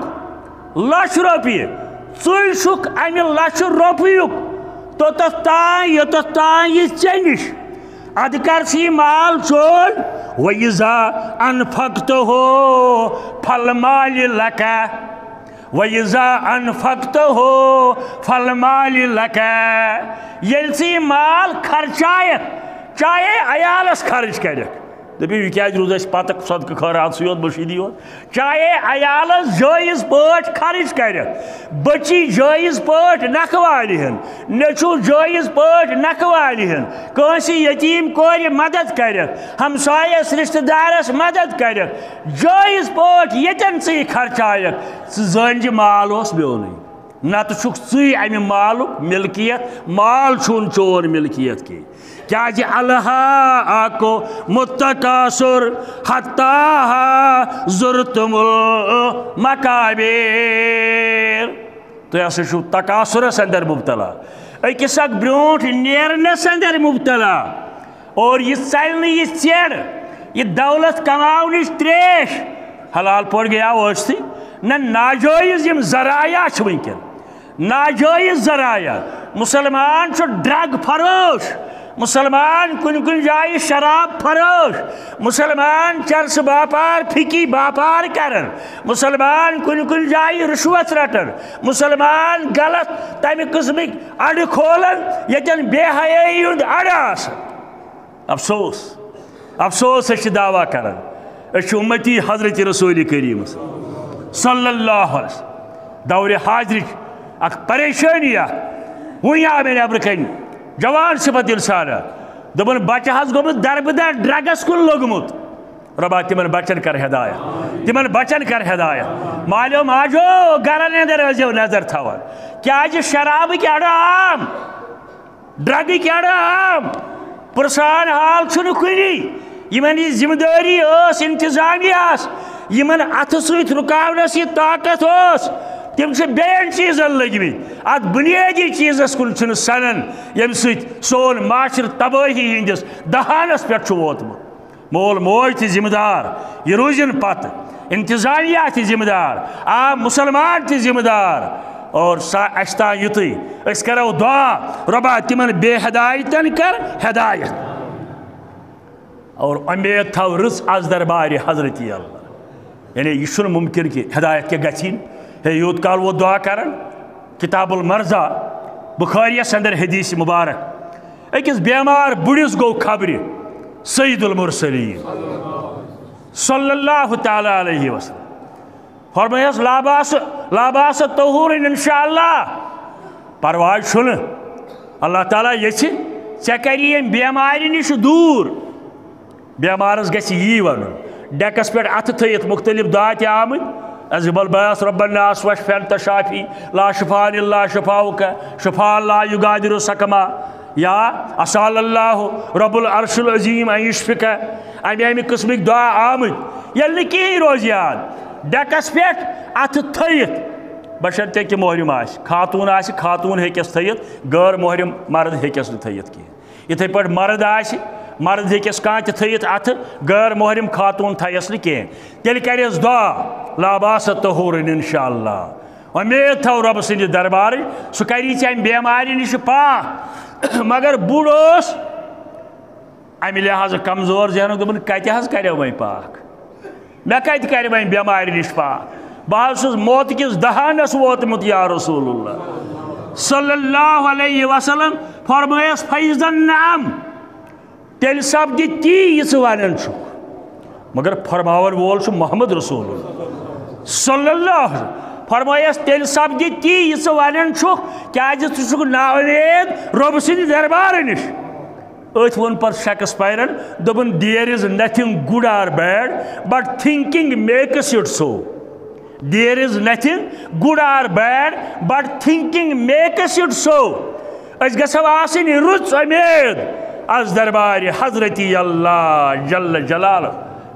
لچھ رۄپیہِ، ژٕے چھُکھ اَمہِ لچھِ رۄپیُک توٚتَتھ تام، یوٚتَتھ تام یہِ ژےٚ نِش۔ اَدٕ کر ژٕ یہِ مال چون، وَإِذَا أَنفَقْتَهُ فَالْمَالِ لَكَ، وَإِذَا أَنفَقْتَهُ فَالْمَالِ لَكَ۔ ییٚلہِ ژٕ یہِ مال خرچایَکھ، چاہے عیالَس خرٕچ کَرَکھ، دٔپِو، یہِ کیٛازِ روٗز اَسہِ پَتہٕ صدقہٕ خٲرات سٕے یوت، مٔشیٖدی یوت؟ چاہے عیالس جٲیز پٲٹھۍ خرٕچ کَرِ، بٔچی جٲیز پٲٹھۍ نکھٕ والہِ ہن، نیٚچُو جٲیز پٲٹھۍ نکھٕ والہِ ہن، کٲنٛسہِ یتیٖم کورِ مدد کَرِ، ہمسایس رشتہٕ دارس مدد کَرِ، جٲیز پٲٹھۍ ییٚتٮ۪ن ژٕ یہِ خرچایَکھ، ژٕ زٲنۍ زِ مال اوس میونُے۔ نتہٕ چھُکھ ژٕے اَمہِ مالُک ملکیت، مال چھُنہٕ چون ملکیت کینٛہہ۔ کیٛازِ الہاکم التکاثر حتی زرتم المقابر۔ تُہۍ ہسا چھِو تکاثرس اندر مبتلا، أکِس اکھ برونٛٹھ نیرنس اندر مبتلا۔ اور یہِ ژَلہِ نہٕ یہِ ژیڑ، یہِ دولت کماونٕچ تریش، حلال پٲٹھۍ گٔیاو ٲسۍتھٕے۔ نہ، ناجٲیز یِم ذرایع چھِ وٕنکٮ۪ن، ناجٲیز ذرایع۔ مسلمان چھُ ڈرگ فروش، مسلمان کُنہِ کُنہِ جایہِ شراب فروش، مسلمان چرسہٕ باپار، پھِکی باپار کران، مسلمان کُنہِ کُنہِ جایہِ رشوت رٹان، مسلمان غلط تمہِ قٕسمٕکۍ اڈٕ کھولان، ییٚتٮ۪ن بے حیٲیی ہُنٛد اڈٕ آسان۔ افسوس، افسوس، أسۍ چھِ دعویٰ کران، أسۍ چھِ اُمتی حضرت رسول کریم صلی اللہ علیہ وسلم۔ دورِ حاضرٕچ اکھ پریشٲنی اکھ۔ وُنہِ آو مےٚ نٮ۪برٕ کنہِ جوان صفت انسان اکھ، دوٚپُن، بچہٕ حظ گوٚمُت دربٕدر، ڈرگس کُن لوٚگمُت۔ رۄبا، تِمن بچن کر ہدایت، تِمن بچن کر ہدایت۔ مالیو ماجو، گرن اندر ٲسۍزیو نظر تھاوان، کیازِ شرابٕکۍ اڈٕ عام، ڈرگٕکۍ اڈٕ عام، پرسان حال چھُنہٕ کُنی۔ یِمن یہِ ذمہٕ دٲری ٲس انتظامیہس، یِمن اتھٕ سۭتۍ رُکاونس یہِ طاقت اوس، تِم چھِ بیٚین چیٖزن لٔگمٕتۍ۔ اتھ بُنیٲدی چیٖزس کُن چھِنہٕ سنان، ییٚمہِ سۭتۍ سون معاشرٕ تبٲہی ہٕنٛدِس دہانس پٮ۪ٹھ چھُ ووتمُت۔ مول موج تہِ ذمہٕ دار، یہِ روٗزِن پتہٕ، انتظامیہ تہِ ذمہٕ دار، عام مسلمان تہِ ذمہٕ دار، اور سا-، اسہِ تام یُتُے، أسۍ کرو دعا، رۄبا، تِمن بے ہدایتن کر ہدایت۔ اور امید تھاو رٕژ از دربارِ حضرت اللہ۔ یعنی، یہِ چھُنہٕ مُمکِن کہِ ہدایت کیٛاہ گژھِ یِنۍ۔ ہے، یوٗت کال ووت دعا کران، کتاب المرضی، بخاریَس اندر حدیث مبارک، أکِس بیمار بُڈِس گوٚو خبرِ سید المرسلین صلی اللہ تعالیٰ علیہ وسلم۔ فرمٲیس، "لا باس، لا باس طہور ان شاء اللہ۔" پرواے چھُنہٕ، اللہ تعالیٰ یژھِ، ژےٚ کری ییٚمہِ بیمارِ نِش دوٗر۔ بیمارس گژھِ یی ونُن، ڈیکس پٮ۪ٹھ اتھٕ تھٲیِتھ مختلف دعا تہِ آمٕتۍ، "از بل باس رب الناس واشف انت شافی، لا شفاء الا شفاؤک، شفاء لا یغادر سقما"، یا "اسال اللہ رب العرش العظیم ان یشفک"، امہِ امہِ قٕسمٕکۍ دعا آمٕتۍ۔ ییٚلہِ نہٕ کِہیٖنۍ روزِ یاد، ڈیکس پٮ۪ٹھ اتھٕ تھٲیِتھ، بشرطیکہِ محرم آسہِ، خاتوٗن آسہِ، خاتوٗن ہیٚکٮ۪س تھٲیِتھ، غٲر محرم مرد ہیٚکٮ۪س نہٕ تھٲیِتھ کِہیٖنۍ۔ یِتھَے پٲٹھۍ مرد آسہِ، مرد ہیٚکٮ۪س کانٛہہ تہِ تھٲیِتھ اَتھٕ، غٲر محرم خاتوٗن تھایَس نہٕ کینٛہہ۔ تیٚلہِ کَرٮ۪س دُعا، "لا باس طہورن ان شاء اللہ۔" اُمید تھاو رۄبہٕ سٕنٛدِ دربارٕچ، سُہ کَری ژےٚ اَمہِ بٮ۪مارِ نِش پاک۔ مگر بُڈ اوس اَمہِ لحاظہٕ کمزور ذہنُک، دوٚپُن، "کَتہِ حظ کَرٮ۪و وۄنۍ پاک؟" مےٚ کَتہِ کَرِ وۄنۍ بٮ۪مارِ نِش پاک؟ بہٕ حظ چھُس موت کِس دہانَس ووتمُت، یا رسول اللہ صلی اللہ علیہ وسلم۔ فرمٲیَس، "فیض النعم"، تیٚلہِ سَپدِ تی یہِ ژٕ وَنان چھُکھ۔ مگر فرماوَن وول چھُ محمد رسول اللہ صلی اللہ علیہ وسلم۔ فرمٲیَس، "تیٚلہِ سَپدِ تی یہِ ژٕ وَنان چھُکھ، کیٛازِ ژٕ چھُکھ نااُمید رۄبہٕ سٕنٛدِ دربارٕ نِش۔" أتھۍ ووٚن پتہٕ شیکسپیرن، دوٚپُن، "There is nothing good or bad, but thinking makes it so. There is nothing good or bad, but thinking makes it so." أسۍ گژھو آسٕنۍ رٕژ اُمید از دربارِ حضرتی اللہ جل جلالہ۔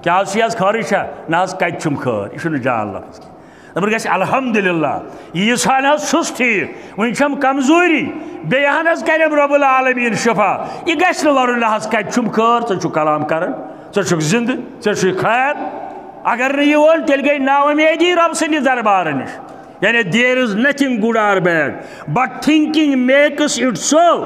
کیٛاہ حظ چھُ یہِ از خٲرٕے چھا؟ نہ حظ، کتہِ چھُم خٲر؟ یہِ چھُنہٕ جان لفظ کینٛہہ۔ دَپان گژھِ، "الحمدللہ، ییٖژ ہن حظ چھُس ٹھیٖک، وٕنہِ چھَم کمزوٗری، بیٚیہِ ہن حظ کَرٮ۪م رۄب العالمیٖن شفا۔" یہِ گژھِ نہٕ وَنُن، "نہ حظ، کَتہِ چھُم خٲر، ژٕ چھُکھ کلام کران، ژٕ چھُکھ زِندٕ، ژےٚ چھُے خیر۔" اگر نہٕ یہِ ووٚن، تیٚلہِ گٔے نااُمیدی رۄب سٕنٛدِ دربارٕ نِش۔ یعنی، "There is nothing good or bad, but thinking makes it so."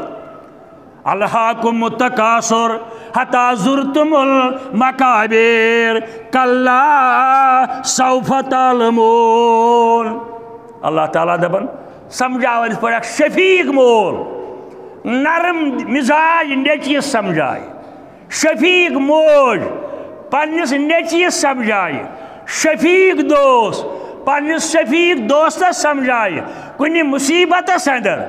"الہاکم التکاثر حتی زرتم المقابر، کلا سوف تعلمون۔" اللہ تعالیٰ دپان، سمجھاوان یِتھ پٲٹھۍ اکھ شفیق مول، نرم مزاج نیچوِس سمجھایہِ، شفیق موج پننِس نیچوِس سمجھایہِ، شفیق دوست پننِس شفیق دوستس سمجھایہِ کُنہِ مصیبتس اندر،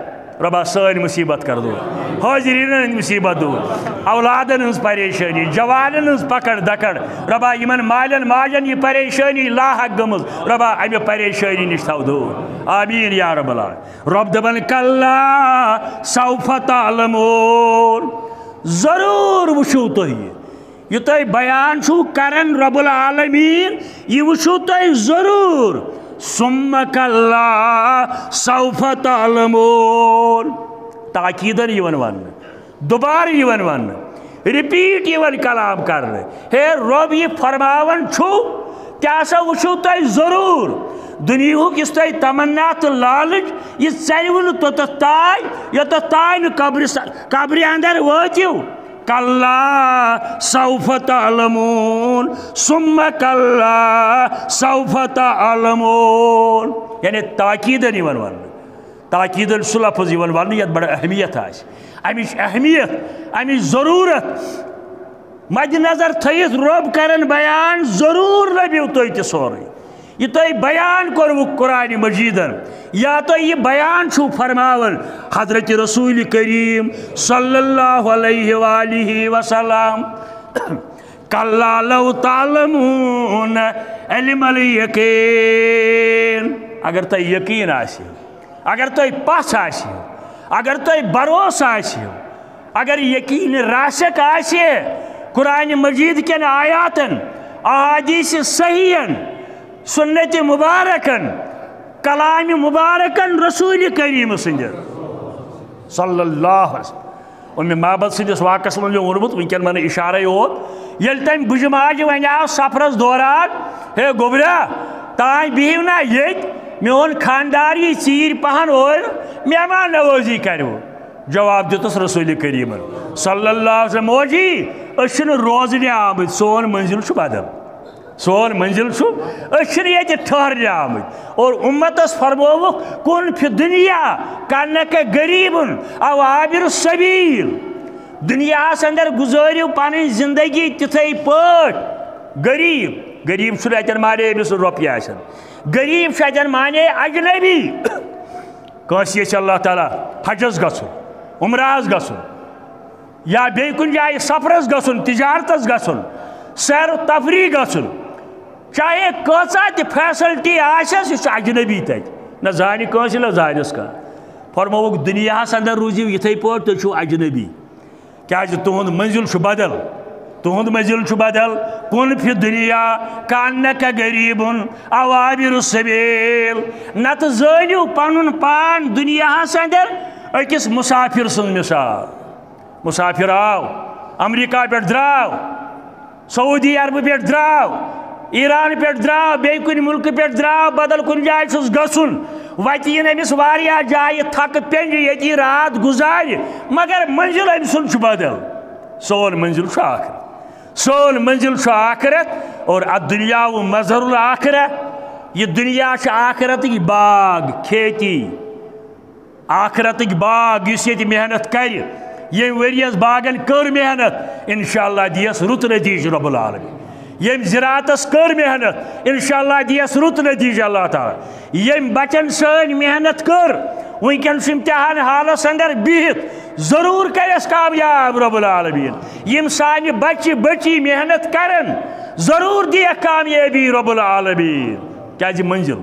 رۄبا، سٲنۍ مصیبت کر دوٗر۔ حٲضریٖنن ہٕنٛدۍ مصیبت دوٗر۔ اولادن ہٕنٛز پریشٲنی، جوانن ہٕنٛز پکڑ دکڑ۔ رۄبا، یِمن مالٮ۪ن ماجن یہِ پریشٲنی لاحق گٔمٕژ، رۄبا، امہِ پریشٲنی نِش تھاو دوٗر۔ آمیٖن یا رب العالمین۔ رۄب دپان، کلا سوف تعلمون۔ ضروٗر وٕچھِو تُہۍ۔ یہِ تۄہہِ بیان چھُو کران رب العالمین، یہِ وٕچھِو تۄہہِ ضروٗر۔ ثم کلا سوف تعلمون۔ تاکیٖدن یِوان وننہٕ، دُبارٕ یِوان وننہٕ، رِپیٖٹ یِوان کلام کرنہٕ۔ ہے رۄب، یہِ فرماوان چھُو، تہِ ہسا وٕچھِو تۄہہِ ضروٗر۔ دُنیہُک یُس تۄہہِ تمنا تہٕ لالٕچ، یہِ ژَلِوٕ نہٕ توٚتَتھ تام، یوٚتَتھ تام نہٕ قبرِ س-، قبرِ اندر وٲتِو۔ کلا سوف تعلمون، ثم کلا سوف تعلمون۔ یعنی تاکیٖدن یِوان وننہٕ، تاکیٖدن سُہ لفظ یِوان وننہٕ یتھ بڑٕ اہمیت آسہِ۔ امِچ اہمیت، امِچ ضروٗرت مد نظر تھٲیِتھ رۄب کرن بیان، ضروٗر لٔبِو تُہۍ تہِ سورُے۔ یہِ تۄہہِ بیان کوٚروُ قرآن مجیدن، یا تۄہہِ یہِ بیان چھُو فرماوان حضرت رسول کریم صلی اللہ علیہ وآلہ وسلم، کلا لو تعلمون علم الیقین۔ اگر تۄہہِ یقین آسہِ، اگر تۄہہِ پژھ آسہِ، اگر تۄہہِ بھروسہٕ آسہِ، اگر یقین راسخ آسہِ قرآن مجید کٮ۪ن آیاتن، احادیث صحیحن، سنت مبارکن، کلام مبارکن، رسول کریم سٕنٛدِ صلی اللہ علیہ وسلم۔ اُمہِ معبد سٕنٛدِس واقعس منٛز مےٚ ووٚنمُت، وٕنکٮ۪ن ونہٕ اشارے یوت۔ ییٚلہِ تٔمۍ بُجہِ ماجہِ ونیٛاو سفرس دوران، "ہے گوٚبرا، تانۍ بِہِو نا ییٚتۍ، میون خاندار یی ژیٖرۍ پہن اورٕ، مہمان نوٲزی کرِوٕ۔" جواب دیُتُس رسول کریمن صلی اللہ علیہ وسلم، "موجی، أسۍ چھِنہٕ روزنہِ آمٕتۍ، سون منزل چھُ بدل۔" سون منزل چھُ، أسۍ چھِنہٕ ییٚتہِ ٹھہرنہِ آمٕتۍ۔ اور اُمتس فرمووُکھ، "کُن فی دُنیا کانکہ غریبن او عابر سبیل۔" دُنیاہس اندر گُزٲرِو پنٕنۍ زندگی تِتھے پٲٹھۍ، غریب، غریب چھُنہٕ اَتٮ۪ن معنی أمِس رۄپیہِ آسن۔ غریب چھُ اَتٮ۪ن معنی اجنبی۔ کٲنٛسہِ یژھِ اللہ تعالیٰ حجس گژھُن، عمرہس گژھُن، یا بیٚیہِ کُنہِ جایہِ سفرس گژھُن، تجارتس گژھُن، سیر و تفریح گژھُن، چاہے کۭژاہ تہِ facility آسٮ۪س، یہِ چھُ اجنبی تتہِ۔ نہ زانہِ کٲنٛسہِ، نہ زانٮ۪س کانٛہہ۔ فرمووُکھ، دُنیاہس اندر روٗزِو یِتھے پٲٹھۍ، تُہۍ چھِو اجنبی۔ کیازِ تُہُنٛد منزل چھُ بدل۔ تُہُنٛد منزل چھُ بدل۔ کُن فی دنیا کانک غریبن عوابر السبیل۔ نتہٕ زٲنِو پنُن پان دُنیاہس اندر أکِس مسافر سٕنٛز مثال۔ مسافر آو، امریکہ پٮ۪ٹھ درٛاو، سعودی عربہٕ پٮ۪ٹھ درٛاو، ایران پٮ۪ٹھ درٛاو، بیٚیہِ کُنہِ مُلکہٕ پٮ۪ٹھ درٛاو، بدل کُنہِ جایہِ چھُس گژھُن، وتہِ یِن أمِس واریاہ جایہِ تھکہٕ پیٚنہِ، ییٚتہِ یہِ راتھ گُزارِ، مگر منزل أمۍ سُنٛد چھُ بدل۔ سون منزل چھُ آخرت۔ سون منزل چھُ آخرت۔ اور الدنیا مظہر الآخرہ، یہِ دُنیا چھِ آخرتٕکۍ باغ، کھیتی۔ آخرتٕکۍ باغ، یُس ییٚتہِ محنت کرِ، ییٚمۍ ؤریَس باغن کٔر محنت، انشاءاللہ دِیَس رُت نتیجہٕ رب العالمین۔ ییٚمۍ زِراعتس کٔر محنت، انشاءاللہ دِیَس رُت نتیجہٕ اللہ تعالیٰ۔ ییٚمۍ بچن سٲنۍ محنت کٔر، وٕنکیٚن چھُ امتحان حالس اندر بِہِتھ، ضروٗر کرٮ۪س کامیاب رب العالمین۔ یِم سانہِ بچہِ بچی محنت کرن، ضروٗر دِیَکھ کامیٲبی رب العالمین۔ کیازِ منزل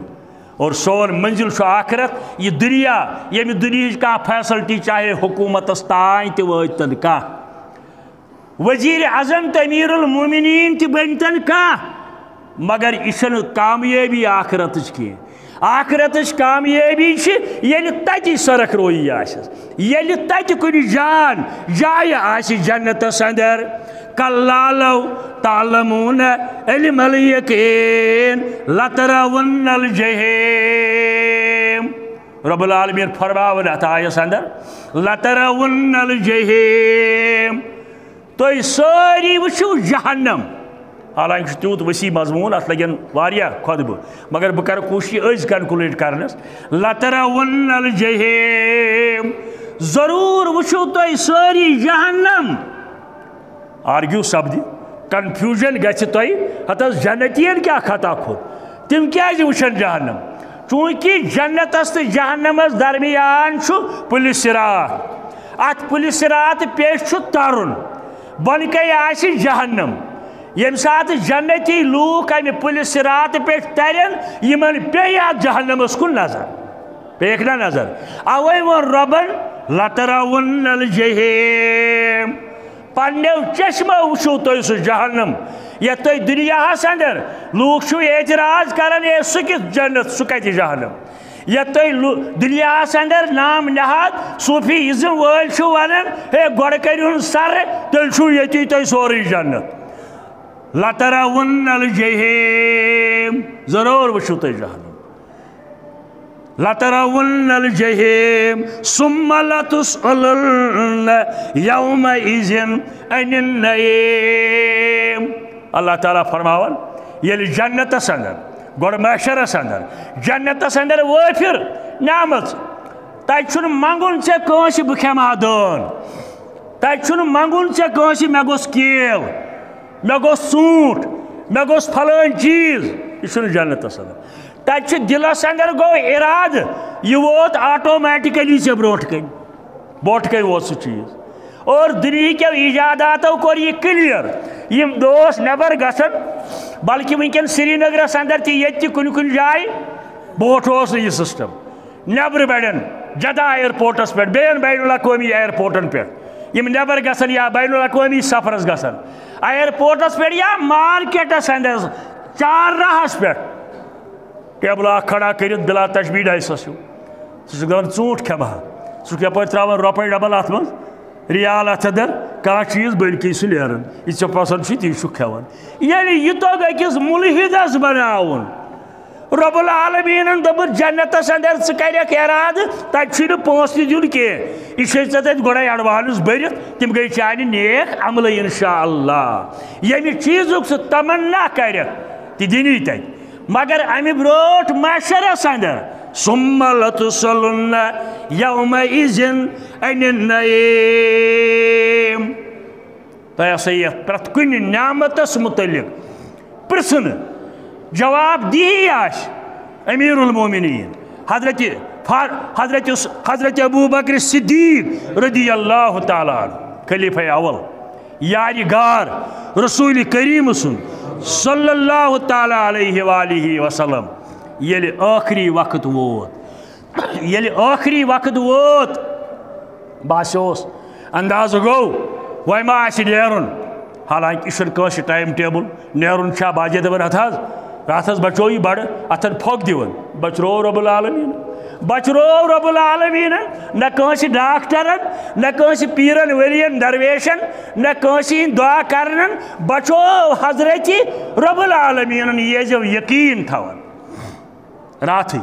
اور سون منزل چھُ آخرت۔ یہِ دُنیا، ییٚمہِ دُنیاہٕچ کانٛہہ facility، چاہے حکوٗمتس تام تہِ وٲتۍتن کانٛہہ، وزیر اعظم تہٕ امیر المومنین تہِ بٔنۍتن کانٛہہ، مگر یہِ چھَنہٕ کامیٲبی آخرتٕچ کینٛہہ۔ آخرتٕچ کامیٲبی چھِ، ییٚلہِ تَتہِ سرخ رویی آسٮ۪س، ییٚلہِ تَتہِ کُنہِ جان جایہِ آسہِ جنتس اندر، کلا لو تعلمون علم الیقین لترون الجحیم۔ رب العالمین فرماوان اتھ آیس اندر، لترون الجحیم، تُہۍ سٲری وٕچھِو جہنم۔ حالانکہ چھُ تیوٗت وسیع مضموٗن، اتھ لگن واریاہ خطبہٕ، مگر بہٕ کرٕ کوٗشش أزۍ conclude کرنس۔ لترون الجحیم، ضروٗر وٕچھِو تُہۍ سٲری جہنم۔ آرگیو سپدِ، confusion گژھِ تۄہہِ، ہتہٕ حظ جنتین کیٛاہ خطا کھوٚت؟ تِم کیٛازِ وٕچھن جہنم؟ چوٗنٛکہِ جنتس تہٕ جہنمس درمیان چھُ پُلہِ صراط۔ اتھ پُلہِ صراط پٮ۪ٹھ چھُ ترُن، بۄنہٕ کَنہِ آسہِ جہنم۔ ییٚمہِ ساتہٕ جنتی لوٗکھ امہِ پُلہِ صراط پٮ۪ٹھ ترن، یِمن پیٚیہِ اتھ جہنمس کُن نظر۔ پیٚیَکھ نا نظر؟ اوے ووٚن رۄبن، لترون الجحیم۔ پننیو چشمو وٕچھِو تُہۍ سُہ جہنم، یتھ تُہۍ دُنیاہس اندر لوٗکھ چھِو اعتراض کران، ہے، سُہ کِژھ جنت، سُہ کتہِ جہنم؟ یتھ تُہۍ لُ-، دُنیاہس اندر نام نہاد صوفی ازم وٲلۍ چھِو ونان، ہے، گۄڈٕ کٔرِو نہٕ سرٕ، تیٚلہِ چھُو ییٚتی تۄہہِ سورُے جنت۔ لترون الجحیم، ضروٗر وٕچھِو تُہۍ جہنم۔ لترون الجحیم ثم لتسألن یومئذ عن النعیم۔ اللہ تعالیٰ فرماوان، ییٚلہِ جنتس اندر، گۄڈٕ محشرس اندر، جنتس اندر وٲفر نعمت، تتہِ چھُنہٕ منٛگُن ژےٚ کٲنٛسہِ بہٕ کھٮ۪مہٕ ہا دٲن، تتہِ چھُنہٕ منٛگُن ژےٚ کٲنٛسہِ مےٚ گوٚژھ کیل، مےٚ گوٚژھ ژوٗنٛٹھ، مےٚ گوٚژھ فلٲنۍ چیٖز، یہِ چھُنہٕ جنتس اندر۔ تتہِ چھُ دِلس اندر گوٚو ارادٕ، یہِ ووت automatically ژےٚ برونٛٹھ کنہِ، برونٛٹھ کنہِ ووت سُہ چیٖز۔ اور دُنیہکیو ایجاداتو کوٚر یہِ clear، یِم دوس نٮ۪بر گژھن، بلکہِ وٕنکیٚن سرینگرس اندر تہِ، ییٚتہِ تہِ کُنہِ کُنہِ جایہِ، برونٛٹھ اوس نہٕ یہِ system۔ نٮ۪برٕ بڑٮ۪ن جدہ ایئرپورٹس پٮ۪ٹھ، بیٚین بین الاقوٲمی ایئرپورٹن پٮ۪ٹھ، یِم نٮ۪بر گژھن یا بین الاقوٲمی سفرس گژھن، ایئرپورٹس پٮ۪ٹھ یا مارکیٹس اندر، چار راہس پٮ۪ٹھ، ٹیبل اکھ کھڑا کٔرِتھ بلا تشبیہ ڈایسس ہیوٗ۔ سُہ چھُ دپان، "ژوٗنٛٹھ کھٮ۪مہٕ ہا۔" سُہ چھُ یپٲرۍ ترٛاوان رۄپے ڈبل اتھ منٛز، ریال اتھ اندر، کانٛہہ چیٖز بٔلۍ کِنۍ سُہ نیران، یہِ ژےٚ پسنٛد چھُے تی چھُکھ کھٮ۪وان۔ ییٚلہِ یہِ توٚگ أکِس مُلحدس بناوُن، رب العالمینن دوٚپُن، "جنتس اندر ژٕ کرکھ ارادٕ، تتہِ چھُے نہٕ پونٛسہٕ تہِ دیُن کینٛہہ، یہِ چھُے ژےٚ تتہِ گۄڈے advance بٔرِتھ، تِم گٔے چانہِ نیک عملہٕ انشاءاللہ۔ ییٚمہِ چیٖزُک ژٕ تمنا کرکھ، تہِ دِنی تتہِ۔" مگر امہِ برونٛٹھ محشرس اندر، "ثم لتسألن یومئذ عن النعیم"۔ تۄہہِ آسہِ یتھ پرٛٮ۪تھ کُنہِ نعمتس مُتعلق پرژھنہٕ، جواب دیہی آسہِ امیر المومنین حضرت فار-، حضرت، حضرت ابو بکر صدیق رضی اللہ تعالیٰ عنہ، خلیفہ اول، یارِ غار رسول کریم سُنٛد صلی اللہ تعالیٰ علیہ وآلہ وسلم، ییٚلہِ ٲخری وقت ووت، ییٚلہِ ٲخری وقت ووت، باسیوس، اندازٕ گوٚو، وۄنۍ ما آسہِ نیرُن۔ حالانکہ یہِ چھُنہٕ کٲنٛسہِ ٹائم ٹیبل، نیرُن چھا باجے دپان، ہتھ حظ، راتھس بچو یہِ بڑٕ اتھن پھۄکھ دِوان۔ بچرو رب العالمین، بچرو رب العالمین، نہ کٲنٛسہِ ڈاکٹرن، نہ کٲنٛسہِ پیرن ولین درویشن، نہ کٲنٛسہِ ہٕنٛدۍ دعا کرنن، بچو حضرت رب العالمین، یہِ ٲسۍزیو یقین تھاوان۔ راتھٕے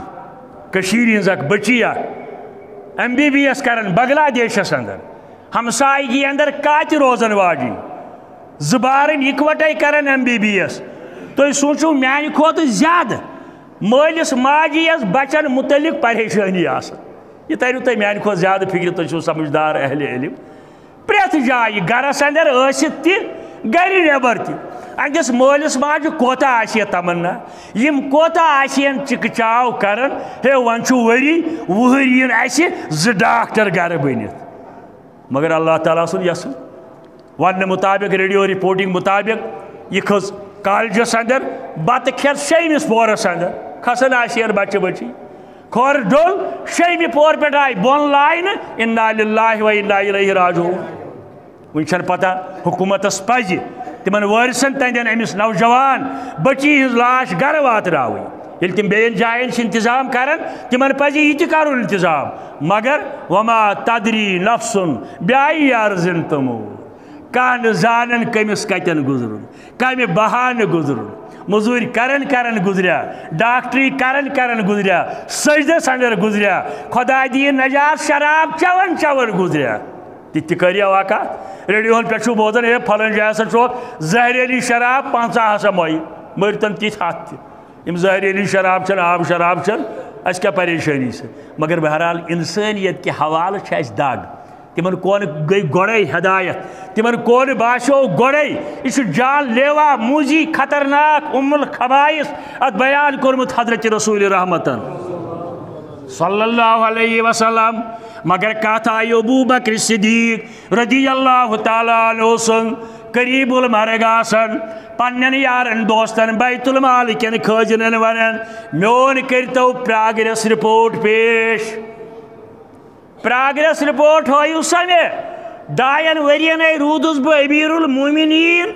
کٔشیٖرِ ہِنٛز اکھ بٔچی اکھ، ایم بی بی ایس کران بنگلہ دیشس اندر، ہمسایگی اندر کاتہِ روزن واجِنۍ، زٕ بارٕنۍ اِکوٹے کران ایم بی بی ایس۔ تُہۍ سوٗنٛچِو، میانہِ کھۄتہٕ زیادٕ مٲلِس ماجہِ یس بچن متعلق پریشٲنی آسان۔ یہِ تریو تۄہہِ میانہِ کھۄتہٕ زیادٕ فکرِ، تُہۍ چھِو سمجھدار اہلِ علم۔ پرٛٮ۪تھ جایہِ، گرس اندر ٲسِتھ تہِ، گرِ نٮ۪بر تہِ، أہنٛدِس مٲلِس ماجہِ کوتاہ آسہِ ہے تمنا، یِم کوتاہ آسہِ ہن چِکہٕ چاو کران، ہے وۄنۍ چھُ ؤری وُہٕرۍ یِن اسہِ زٕ ڈاکٹر گرٕ بٔنِتھ۔ مگر اللہ تعالیٰ سُنٛد یژھُن، وننہٕ مطابق، ریڈیو رپورٹنگ مطابق، یہِ کھٔژ کالجس اندر، بتہٕ کھٮ۪تھ شیٚیمِس پورس اندر، کھسان آسہِ ہن بچہِ بچی۔ کھۄر ڈوٚل، شیٚیمہِ پور پٮ۪ٹھ آیہِ بۄن لاینہٕ، انا للہ و انا الیہ راجعون۔ وۄنۍ چھَنہٕ پتہ، حکوٗمتس پزِ تِمن وٲرثن تہنٛدٮ۪ن أمِس نوجوان بچی ہٕنٛز لاش گرٕ واتناوٕنۍ۔ ییٚلہِ تِم بیٚین جاین چھِ انتظام کران، تِمن پزِ یہِ تہِ کرُن انتظام۔ مگر وما تدری نفس بأی ارض تموت، کانٛہہ نہٕ زانان کٔمِس کتٮ۪ن گُزرُن، کمہِ بہانہٕ گُزرُن، مٔزوٗرۍ کران کران گُزریا، ڈاکٹری کران کران گُزریا، سجدس اندر گُزریا، خۄداے دِیِن نجات، شراب چٮ۪وان چٮ۪وان گُزریا۔ تہِ تہِ کٔرِو اکھ کتھ، ریڈیوہن پٮ۪ٹھ چھُو بوزان، ہے، فلٲنۍ جایہِ ہسا چھُ زہریلی شراب پنٛژاہ ہسا مۄیہِ، مٔرۍ تن تِتھۍ ہتھ تہِ۔ یِم زہریلی شراب چھن، آب شراب چھن، اسہِ کیٛاہ پریشٲنی چھِ؟ مگر بہرحال، انسٲنیت کہِ حوالہٕ چھِ اسہِ دگ۔ تِمن کون گٔے گۄڈے ہدایت، تِمن کون باسیو گۄڈے، یہِ چھُ جان لیوا موٗزی خطرناک ام الخبائث اتھ بیان کوٚرمُت حضرت رسول رحمتن صلی اللہ علیہ وسلم۔ مگر کتھ آیہِ ابو بکر صدیق رضی اللہ تعالیٰ عنہ سُنٛد قریب المرگ آسان، پننٮ۪ن یارن دوستن بیت المال کٮ۪ن خٲزنن ونان، میون کٔرتو پراگریس رپورٹ پیش۔ پراگریس رپورٹ ہٲیِو سا مےٚ۔ ڈاین ؤرین ہے روٗدُس بہٕ امیر المومنین،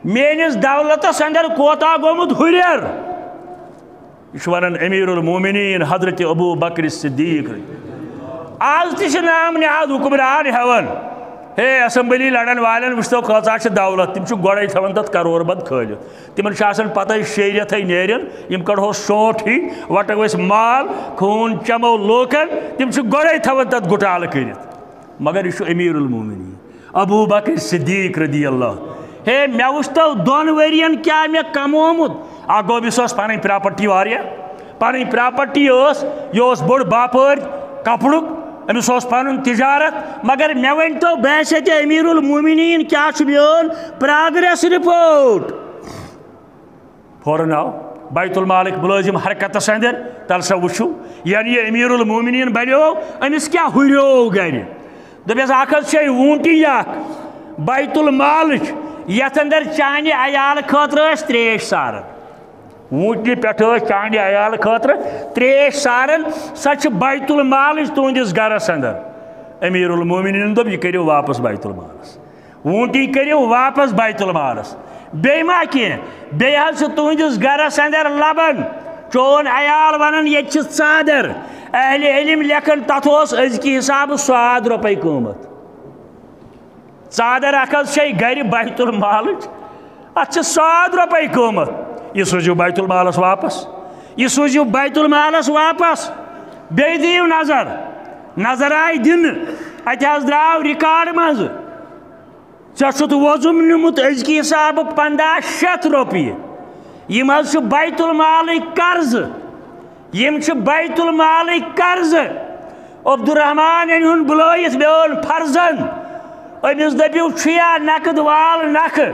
میٲنِس دولتس اندر کوتاہ گوٚمُت ہُرٮ۪ر؟ یہِ چھُ ونان امیر المومنین حضرت ابو بکر صدیق۔ آز تہِ چھِ نام نہاد حکمران ہٮ۪وان، ہے، اسمبلی لڑن والٮ۪ن وٕچھتو کۭژاہ چھِ دولت، تِم چھِ گۄڈے تھاوان تتھ کرور بند کھٲلِتھ۔ تِمن چھِ آسان پتہ، شیٚیہِ رٮ۪تھے نیرن، یِم کڑہو سونٛٹھ ہی، وٹو أسۍ مال، خوٗن چمو لوٗکن، تِم چھِ گۄڈے تھاوان تتھ گُٹالہٕ کٔرِتھ۔ مگر یہِ چھُ امیر المومنین ابو بکر صدیق رضی اللہ۔ ہے، مےٚ وٕچھ تو دۄن ؤرین کیٛاہ مےٚ کمومُت۔ اکھ گوٚو، أمِس ٲس پنٕنۍ پراپرٹی واریاہ، پنٕنۍ پراپرٹی ٲس، یہِ اوس بوٚڑ باپٲرۍ کپرُک، أمِس اوس پنُن تجارت۔ مگر مےٚ ؤنۍ تو، بہٕ ہسا تہِ امیر المومنین، کیٛاہ چھُ میون پراگریس رپورٹ؟ فوراً آو بیت المالٕکۍ مُلٲزِم حرکتس اندر، تل سا وٕچھِو، یعنی یہِ امیر المومنین بنیو، أمِس کیٛاہ ہُریو گرِ؟ دوٚپٮ۪س، اکھ حظ چھے ووٗنٹی اکھ بیت المالٕچ، یتھ اندر چانہِ عیالہٕ خٲطرٕ ٲسۍ تریش ساران۔ ووٗنٹنہِ پٮ۪ٹھٕ ٲسۍ چانہِ عیالہٕ خٲطرٕ تریش ساران، سۄ چھِ بیت المالٕچ تُہنٛدِس گرس اندر۔ امیر المومنین دوٚپ، یہِ کٔرِو واپس بیت المالس۔ ووٗنٛٹی کٔرِو واپس بیت المالس۔ بیٚیہِ ما کینٛہہ؟ بیٚیہِ حظ چھُ تُہنٛدِس گرس اندر لبن۔ چون عیال ونان، ییٚتہِ چھِ ژادر۔ اہل علم لیکھان، تتھ اوس أزکہِ حسابہٕ ساد رۄپے قۭمتھ۔ ژادر اکھ حظ چھے گرِ بیت المالٕچ، اتھ چھِ ساد رۄپے قۭمتھ۔ یہِ سوٗزِو بیت المالس واپس، یہِ سوٗزِو بیت المالس واپس۔ بیٚیہِ دِیِو نظر، نظر آیہِ دِنہٕ، اتہِ حظ درٛاو ریکارڈ منٛزٕ۔ ژےٚ چھُتھ وۄزُم نیوٗمُت أزکہِ حسابہٕ پنٛداہ شیٚتھ رۄپیہِ۔ یِم حظ چھِ بیت المالٕکۍ قرضہٕ۔ یِم چھِ بیت المالٕکۍ قرضہٕ۔ عبدالرحمان أنۍ ہُن بُلٲیِتھ، مےٚ اوٚن فرضن۔ أمِس دٔپِو، چھُیا نقد وال نکھٕ؟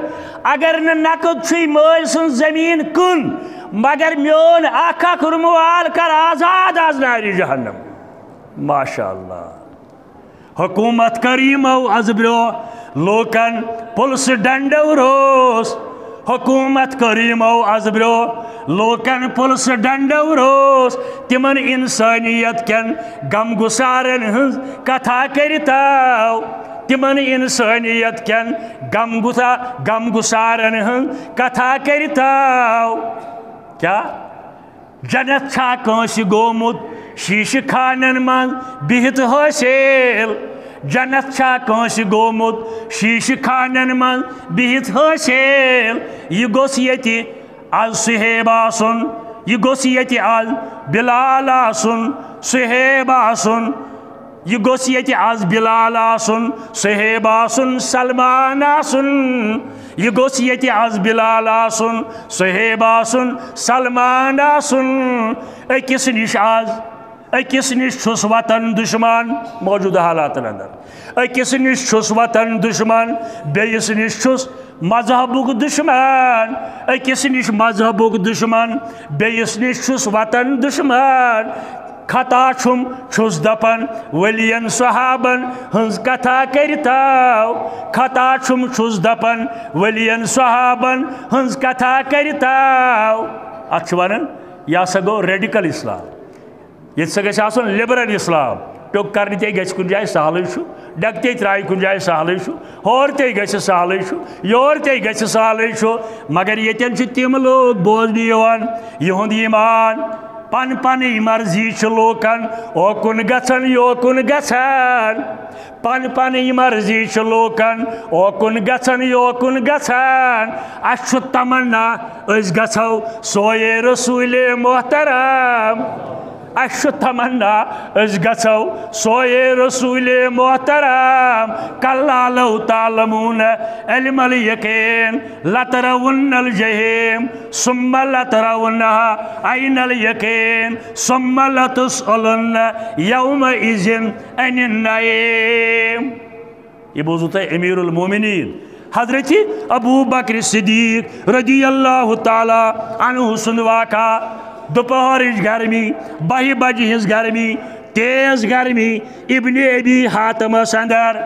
اگر نہٕ نقد چھُے مٲلۍ سٕنٛز زٔمیٖن کٕن، مگر میون اکھ اکھ رُمہٕ وال کر آزاد از نارِ جہنم۔ ماشاء اللہ۔ حکومت کٔر یِمو از برٛونٛہہ لوٗکن پُلسہٕ ڈنڈو روس۔ حکومت کٔر یِمو از برٛونٛہہ لوٗکن پُلسہٕ ڈنڈو روس۔ تِمن انسٲنیت کٮ۪ن غم گُسارن ہٕنٛز کتھا کٔرِتھ آو۔ تِمن انسٲنیت کٮ۪ن غم گُسا-، غم گُسارن ہٕنٛز کتھا کٔرِتھ آو۔ کیٛاہ؟ جنت چھا کٲنٛسہِ گوٚمُت شیٖشہٕ خانن منٛز بِہِتھ حٲصِل؟ جنت چھا کٲنٛسہِ گوٚمُت شیٖشہٕ خانن منٛز بِہِتھ حٲصِل؟ یہِ گوٚژھ ییٚتہِ از صہیب آسُن، یہِ گوٚژھ ییٚتہِ از بلال آسُن، صہیب آسُن۔ یہِ گوٚژھ ییٚتہِ از بلال آسُن، صہیب آسُن، سلمان آسُن۔ یہِ گوٚژھ ییٚتہِ از بلال آسُن، صہیب آسُن، سلمان آسُن۔ أکِس نِش از، أکِس نِش چھُس وطن دُشمن موجودٕ حالاتن اندر۔ أکِس نِش چھُس وطن دُشمن، بیٚیِس نِش چھُس مذہبُک دُشمن۔ أکِس نِش مذہبُک دُشمن، بیٚیِس نِش چھُس وطن دُشمن۔ خطا چھُم، چھُس دپان، ؤلین صحابن ہٕنٛز کتھا کٔرِتھ آو۔ خطا چھُم، چھُس دپان، ؤلین صحابن ہٕنٛز کتھا کٔرِتھ آو۔ اتھ چھِ ونان، یہِ ہسا گوٚو ریڈیکل اسلام۔ ییٚتہِ سا گژھِ آسُن لِبرل اسلام۔ ٹیوٚک کرنہِ تے گژھِ کُنہِ جایہِ سہلٕے چھُ، ڈٮ۪کہٕ تے ترٛایہِ کُنہِ جایہِ سہلٕے چھُ، ہورٕ تے گژھِ سہلٕے چھُ، یورٕ تے گژھِ سہلٕے چھُ۔ مگر ییٚتٮ۪ن چھِ تِم لوٗکھ بوزنہٕ یِوان، یِہُنٛد ایٖمان پن پنٕنۍ مرضی چھِ لوٗکن اوکُن گژھان، یوکُن گژھان۔ پن پنٕنۍ مرضی چھِ لوٗکن اوکُن گژھان، یوکُن گژھان۔ اَسہِ چھُ تمنا أسۍ گژھو سویے رسول محترم۔ اَسہِ چھُ تمنا أسۍ گژھو سویے رسول محترم۔ کلا لو تعلمون علم الیقین لترون الجحیم ثم لترونها عین الیقین ثم لتسألن یومئذ عن النعیم۔ یہِ بوٗزوٕ تۄہہِ امیر المومنین حضرت ابو بکر صدیق رضی اللہ تعالیٰ عنہ سُنٛد واقعہ۔ دُپہرٕچ گرمی، بَہہِ بجہِ ہٕنٛز گرمی، تیز گرمی، ابن ابی حاتمس اندر۔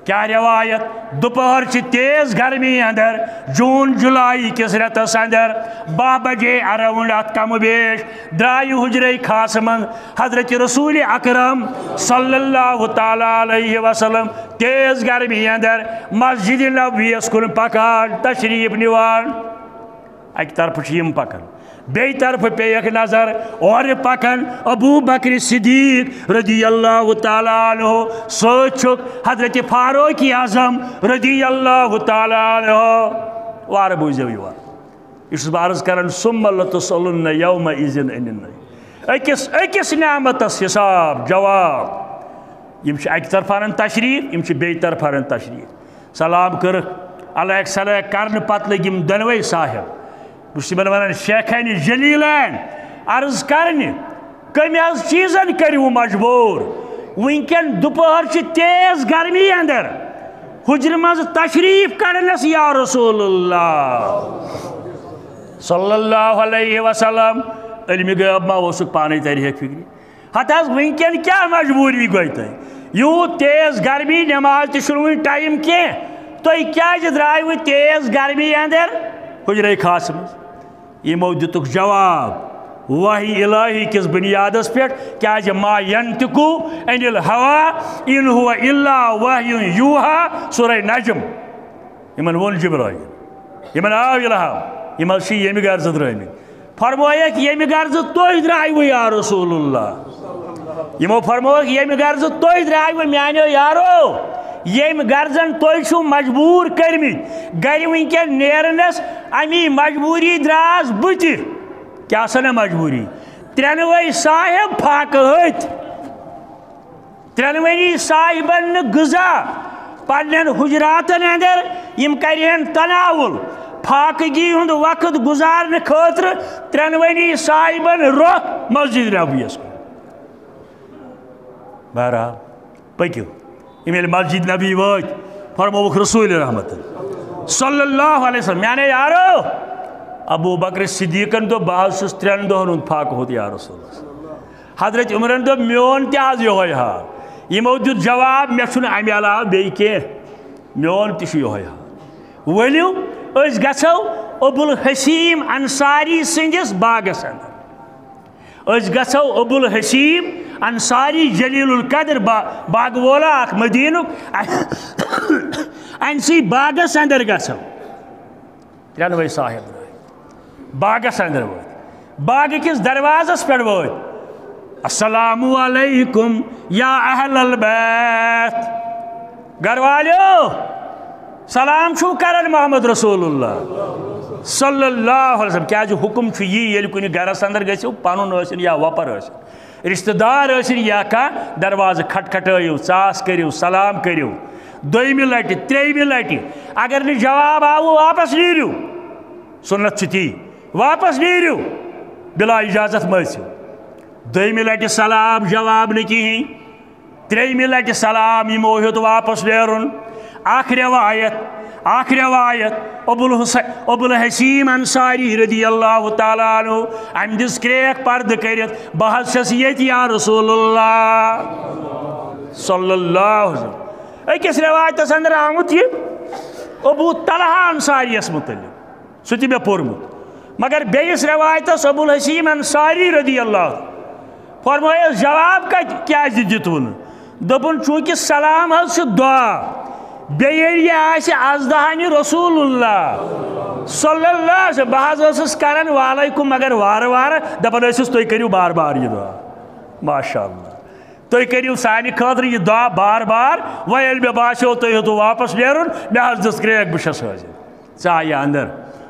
کیٛاہ روایت؟ دُپہر چہِ تیز گرمی اندر، جون جولائی کِس رٮ۪تس اندر، بَہہ بجے اراؤنڈ اتھ کم و بیش، درٛایہِ حجرے خاص منٛز حضرت رسول اکرم صلی اللہ تعالیٰ علیہ وسلم تیز گرمی اندر مسجد نبویس کُن پکان، تشریف نِوان۔ اکہِ طرفہٕ چھِ یِم پکان، بیٚیہِ طرفہٕ پیٚیَکھ نظر، اورٕ پکان ابو بکر صدیق رضی اللہ تعالیٰ عنہ، سۭتۍ چھُکھ حضرت فاروق اعظم رضی اللہ تعالیٰ عنہ۔ وارٕ بوٗزِو یور۔ یہِ چھُس بہٕ عرض کران، ثم لتسألن یومئذ عن النعیم۔ أکِس، أکِس نعمتس حساب، جواب۔ یِم چھِ اَکہِ طرفہٕ اَنان تشریٖف، یِم چھِ بیٚیہِ طرفہٕ اَنان تشریٖف۔ سلام کٔرٕکھ، علیک سلیک کرنہٕ پتہٕ لٔگۍ یِم دۄنوَے صاحب، بہٕ چھُس یِمن وَنان شیخین جلیلین، عرض کرنہِ، کٔمۍ حظ چیٖزن کٔرِو مجبوٗر؟ وٕنکٮ۪ن دُپہر چھِ تیز گرمی اندر، حجرٕ منٛز تشریٖف کڑنس یا رسول اللہ صلی اللہ علیہ وسلم۔ علمِ غٲب ما اوسُکھ، پانے ترِ ہے فکرِ۔ ہتہٕ حظ، وٕنکٮ۪ن کیٛاہ مجبوٗری گٔے تۄہہِ؟ یوٗت تیز گرمی، نٮ۪ماز تہِ چھُنہٕ وٕنہِ ٹایم کینٛہہ، تُہۍ کیٛازِ درٛایوٕ تیز گرمی اندر حجرے خاص منٛز؟ یِمو دِتُکھ جواب وحی الہی کِس بُنیادس پٮ۪ٹھ، کیٛازِ ما ینطق عن الہوی ان هو الا وحی یوحی، سورہ نجم۔ یِمن ووٚن جبرائیل، یِمن آو الہام، یِم حظ چھِ ییٚمہِ غرضہٕ درٛٲمٕتۍ۔ فرمٲیکھ، ییٚمہِ غرضہٕ تُہۍ درٛایوٕ یا رسول اللہ۔ یِمو فرمٲیکھ، ییٚمہِ غرضہٕ تُہۍ درٛایوٕ میٛانیو یارو، ییٚمہِ غرضن تُہۍ چھِو مجبوٗر کٔرمٕتۍ گرِ وٕنکٮ۪ن نیرنس، امی مجبوٗری درٛاس بہٕ تہِ۔ کیٛاہ سا نہ مجبوٗری؟ ترٛٮ۪نوَے صاحب فاقہٕ ۂتۍ۔ ترٛٮ۪نوٕنی صاحبن نہٕ غذا پننٮ۪ن حجراتن اندر، یِم کرِہن تناول، فاقگی ہُنٛد وقت گُزارنہٕ خٲطرٕ ترٛٮ۪نوٕنی صاحبن رۄخ مسجد نبویس کُن۔ بہرحال، پٔکِو۔ یِم ییٚلہِ مسجد نبی وٲتۍ، فرمووُکھ رسول رحمت صلی اللہ علیہ وسلم، میانیو یارو، ابو بکر صدیقن دوٚپ، بہٕ حظ چھُس ترٛٮ۪ن دۄہن ہُنٛد فاقہٕ ہوٚت یا رسول اللہ۔ حضرت عمرن دوٚپ، میون تہِ حظ یِہوٚے حال۔ یِمو دیُت جواب، مےٚ چھُنہٕ امہِ علاوٕ بیٚیہِ کینٛہہ، میون تہِ چھُ یِہوٚے حال۔ ؤلِو، أسۍ گژھو ابو الحسیم انصاری سٕنٛدِس باغس اندر۔ أسۍ گژھو ابو الحسیم انصاری جلیل القدر با-، باغہٕ وولا اکھ مدینُک۔ أمۍ سٕے باغس اندر گژھو۔ ترٛٮ۪نوَے صاحب درٛاے۔ باغس اندر وٲتۍ۔ باغہٕ کِس دروازس پٮ۪ٹھ وٲتۍ۔ السلام علیکم یا اہل البیت۔ گھر والیو، سلام چھُو کران محمد رسول اللہ صلی اللہ علیہ وسلم۔ کیازِ حکم چھُ یی، ییٚلہِ کُنہِ گرس اندر گژھِو، پنُن ٲسِن یا وۄپر ٲسِن، رشتہٕ دار ٲسِن یا کانٛہہ، دروازٕ کھٹکھٹٲیِو، ژاس کٔرِو، سلام کٔرِو۔ دوٚیمہِ لٹہِ، ترٛیٚیمہِ لٹہِ اگر نہٕ جواب آوٕ، واپس نیٖرِو۔ سُنت چھِ تی، واپس نیٖرِو، بلا اجازت مہ ٲسِو۔ دوٚیمہِ لٹہِ سلام، جواب نہٕ کِہیٖنۍ۔ ترٛیٚیمہِ لٹہِ سلام، یِمو ہیوٚت واپس نیرُن۔ اکھ رٮ۪وایت، اکھ رٮ۪وایت، ابو الحس-، ابو الحسیم انصاری رضی اللہ تعالیٰ عنہ، أمۍ دِژ کرٛیک پردٕ کٔرِتھ، بہٕ حظ چھَس ییٚتہِ یا رسول اللہ صلی اللہ علیہ وسلم۔ أکِس رٮ۪وایتس اندر آمُت یہِ ابو طلحہ انصاریَس مُتعلق۔ سُہ تہِ مےٚ پوٚرمُت۔ مگر بیٚیِس رٮ۪وایتس ابو الحسیم انصاری رضی اللہ فرمٲیس، جواب کتہِ کیازِ دِتوٕ نہٕ؟ دوٚپُن، چوٗنٛکہِ سلام حظ چھُ دعا، بیٚیہِ ییٚلہِ یہِ آسہِ ازدہانہِ رسول اللہ صلی اللہ علیہ وسلم، بہٕ حظ ٲسٕس کران وعلیکم، مگر وارٕ وارٕ دپان ٲسِس، تُہۍ کٔرِو بار بار یہِ دعا۔ ماشاء اللہ، تُہۍ کٔرِو سانہِ خٲطرٕ یہِ دعا بار بار۔ وۄنۍ ییٚلہِ مےٚ باسیو، تُہۍ ہیوٚتوٕ واپس نیرُن، مےٚ حظ دِژ کرٛیک، بہٕ چھَس حٲضِر۔ ژٕ آیہِ اندر۔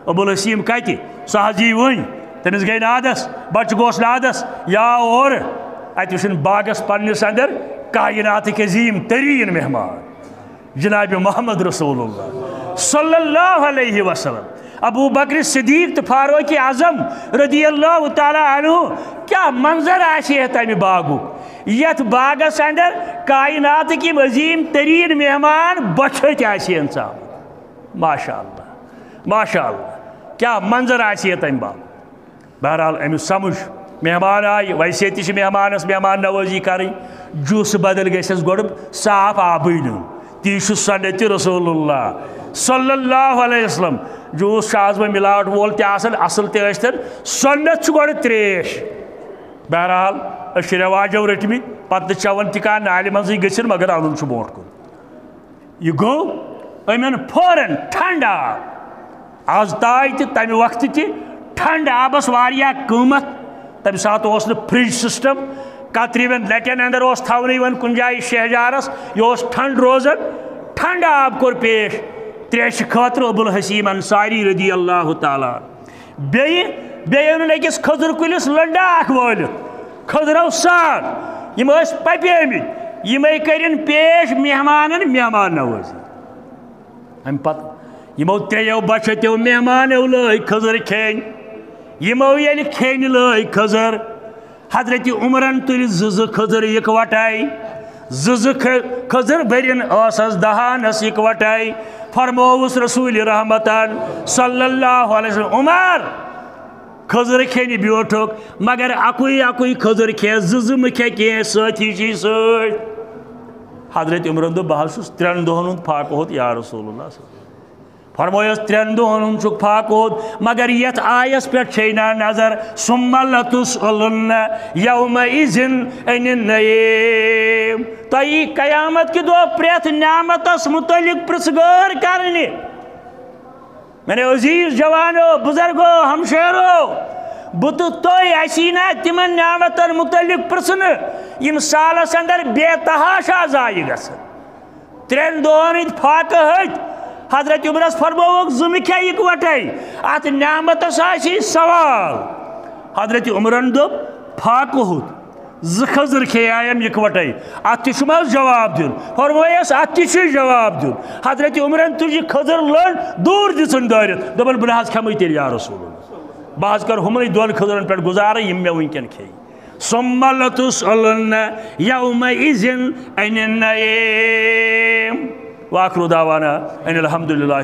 ابو الحسیم کتہِ؟ سُہ حظ یی وٕنۍ۔ تٔمِس گٔے نادس، بچہٕ گوس نادس، یا اورٕ۔ اتہِ وٕچھُن باغس پننِس اندر کائناتٕکۍ عظیٖم تریٖن مہمان جناب محمد رسول اللہ صلی اللہ علیہ وسلم۔ ابو بکر صدیق تہٕ فاروق اعظم رضی اللہ تعالیٰ عنہ، کیٛاہ منظر آسہِ ہے تمہِ باغُک، یتھ باغس اندر کائناتٕکۍ یِم عظیٖم تریٖن مہمان بۄچھِ ۂتۍ آسہِ ہے ژامٕتۍ۔ ماشاء اللہ، ماشاء اللہ، کیٛاہ منظر آسہِ ہے تمہِ باغُک۔ بہرحال، أمِس سمجھ، مہمان آیہِ، ویسے تہِ چھِ مہمانس مہمان نوٲزی کرٕنۍ۔ جوٗسہٕ بدل گژھٮ۪س گۄڈٕ صاف آبٕے نیُن، تی چھُ سنت رسول اللہ صلی اللہ علیہ وسلم۔ جوٗس چھُ آز وۄنۍ مِلاوٹ وول تہِ آسان، اصل تہِ ٲسۍتن، سنت چھُ گۄڈٕ تریش۔ بہرحال، أسۍ چھِ رٮ۪واجو رٔٹمٕتۍ، پتہٕ نہٕ چٮ۪وان تہِ کانٛہہ نالہِ منٛزٕے گٔژھِتھ، مگر اَنُن چھُ برونٛٹھ کُن۔ یہِ گوٚو أمٮ۪ن فوراً ٹھنڈٕ آب۔ از تام تہِ، تمہِ وقتہٕ تہِ ٹھنڈٕ آبس واریاہ قۭمتھ۔ تمہِ ساتہٕ اوس نہٕ فرج سسٹم، کترِوٮ۪ن لٹٮ۪ن اندر اوس تھاونہٕ یِوان کُنہِ جایہِ شہجارس، یہِ اوس ٹھنڈٕ روزان۔ ٹھنڈٕ آب کوٚر پیش تریشہِ خٲطرٕ ابو الحسیم انصاری رضی اللہ تعالیٰ۔ بیٚیہِ، بیٚیہِ اوٚنُن أکِس کھٔزٕر کُلِس لٔنڈٕ اکھ وٲلِتھ، کھٔزرو سان۔ یِم ٲسۍ پپیمٕتۍ، یِمے کٔرِن پیش مہمانن مہمان نوٲزی۔ امہِ پتہٕ یِمو ترٛیٚیو بچتیو مہمانیو لٲگۍ کھٔزٕر کھیٚنۍ۔ یِمو ییٚلہِ کھیٚنۍ لٲگۍ کھٔزٕر، حضرت عمرن تُلۍ زٕ زٕ کھٔزٕر یکوٹے۔ زٕ زٕ کھٔ-، کھٔزٕر بٔرِن ٲسس دہانس یکوٹے۔ فرمووُس رسول رحمتن صلی اللہ علیہ وسلم، عمر، کھٔزٕر کھیٚنہِ بیوٗٹھُکھ، مگر اکُے اکُے کھٔزٕر کھےٚ، زٕ زٕ مہٕ کھےٚ کینٛہہ، سۭتی چھی سۭتۍ۔ حضرت عمرن دوٚپ، بہٕ حظ چھُس ترٛٮ۪ن دۄہن ہُنٛد فاقہٕ ہوٚت یا رسول اللہ صلی اللہ علیہ وسلم۔ فرمٲیس، ترٛٮ۪ن دۄہن ہُنٛد چھُکھ فاقہٕ ہوٚت، مگر یتھ آیس پٮ۪ٹھ چھے نا نظر، ثم لتسألن یومئذ عن النعیم۔ تۄہہِ یی قیامت کہِ دۄہ پرٛٮ۪تھ نعمتس متعلق پرژھ گٲر کرنہِ۔ میانہِ عزیز جوانو، بزرگو، ہمشیرو، بہٕ تہٕ تُہۍ، اسی نا تِمن نعمتن متعلق پرژھنہٕ، یِم سالس اندر بے تحاشا ضایع گژھن۔ ترٛٮ۪ن دۄہن ہٕنٛدۍ فاقہٕ ہٕتۍ۔ حضرت عمرس فرمووُکھ، زٕ مہٕ کھےٚ یکوٹے، اتھ نعمتس آسی سوال۔ حضرت عمرن دوٚپ، فاقہٕ ہوٚت، زٕ کھٔزٕر کھیٚیایم یکوٹے، اتھ تہِ چھُ مہ جواب دیُن؟ فرمٲیس، اتھ تہِ چھُ جواب دیُن۔ حضرت عمرن تُج یہِ کھٔزٕر لٔنڈ دوٗر دِژٕن دٲرِتھ، دوٚپُن، بہٕ نہ حظ کھٮ۪مٕے تیٚلہِ یا رسول اللہ، بہٕ حظ کرٕ ہُمنٕے دۄن کھٔزرن پٮ۪ٹھ گُزارٕ، یِم مےٚ وٕنکٮ۪ن کھیٚیہِ۔ ثم لتسألن يومئذ عن النعيم. وآخر دعوانا أن الحمد لله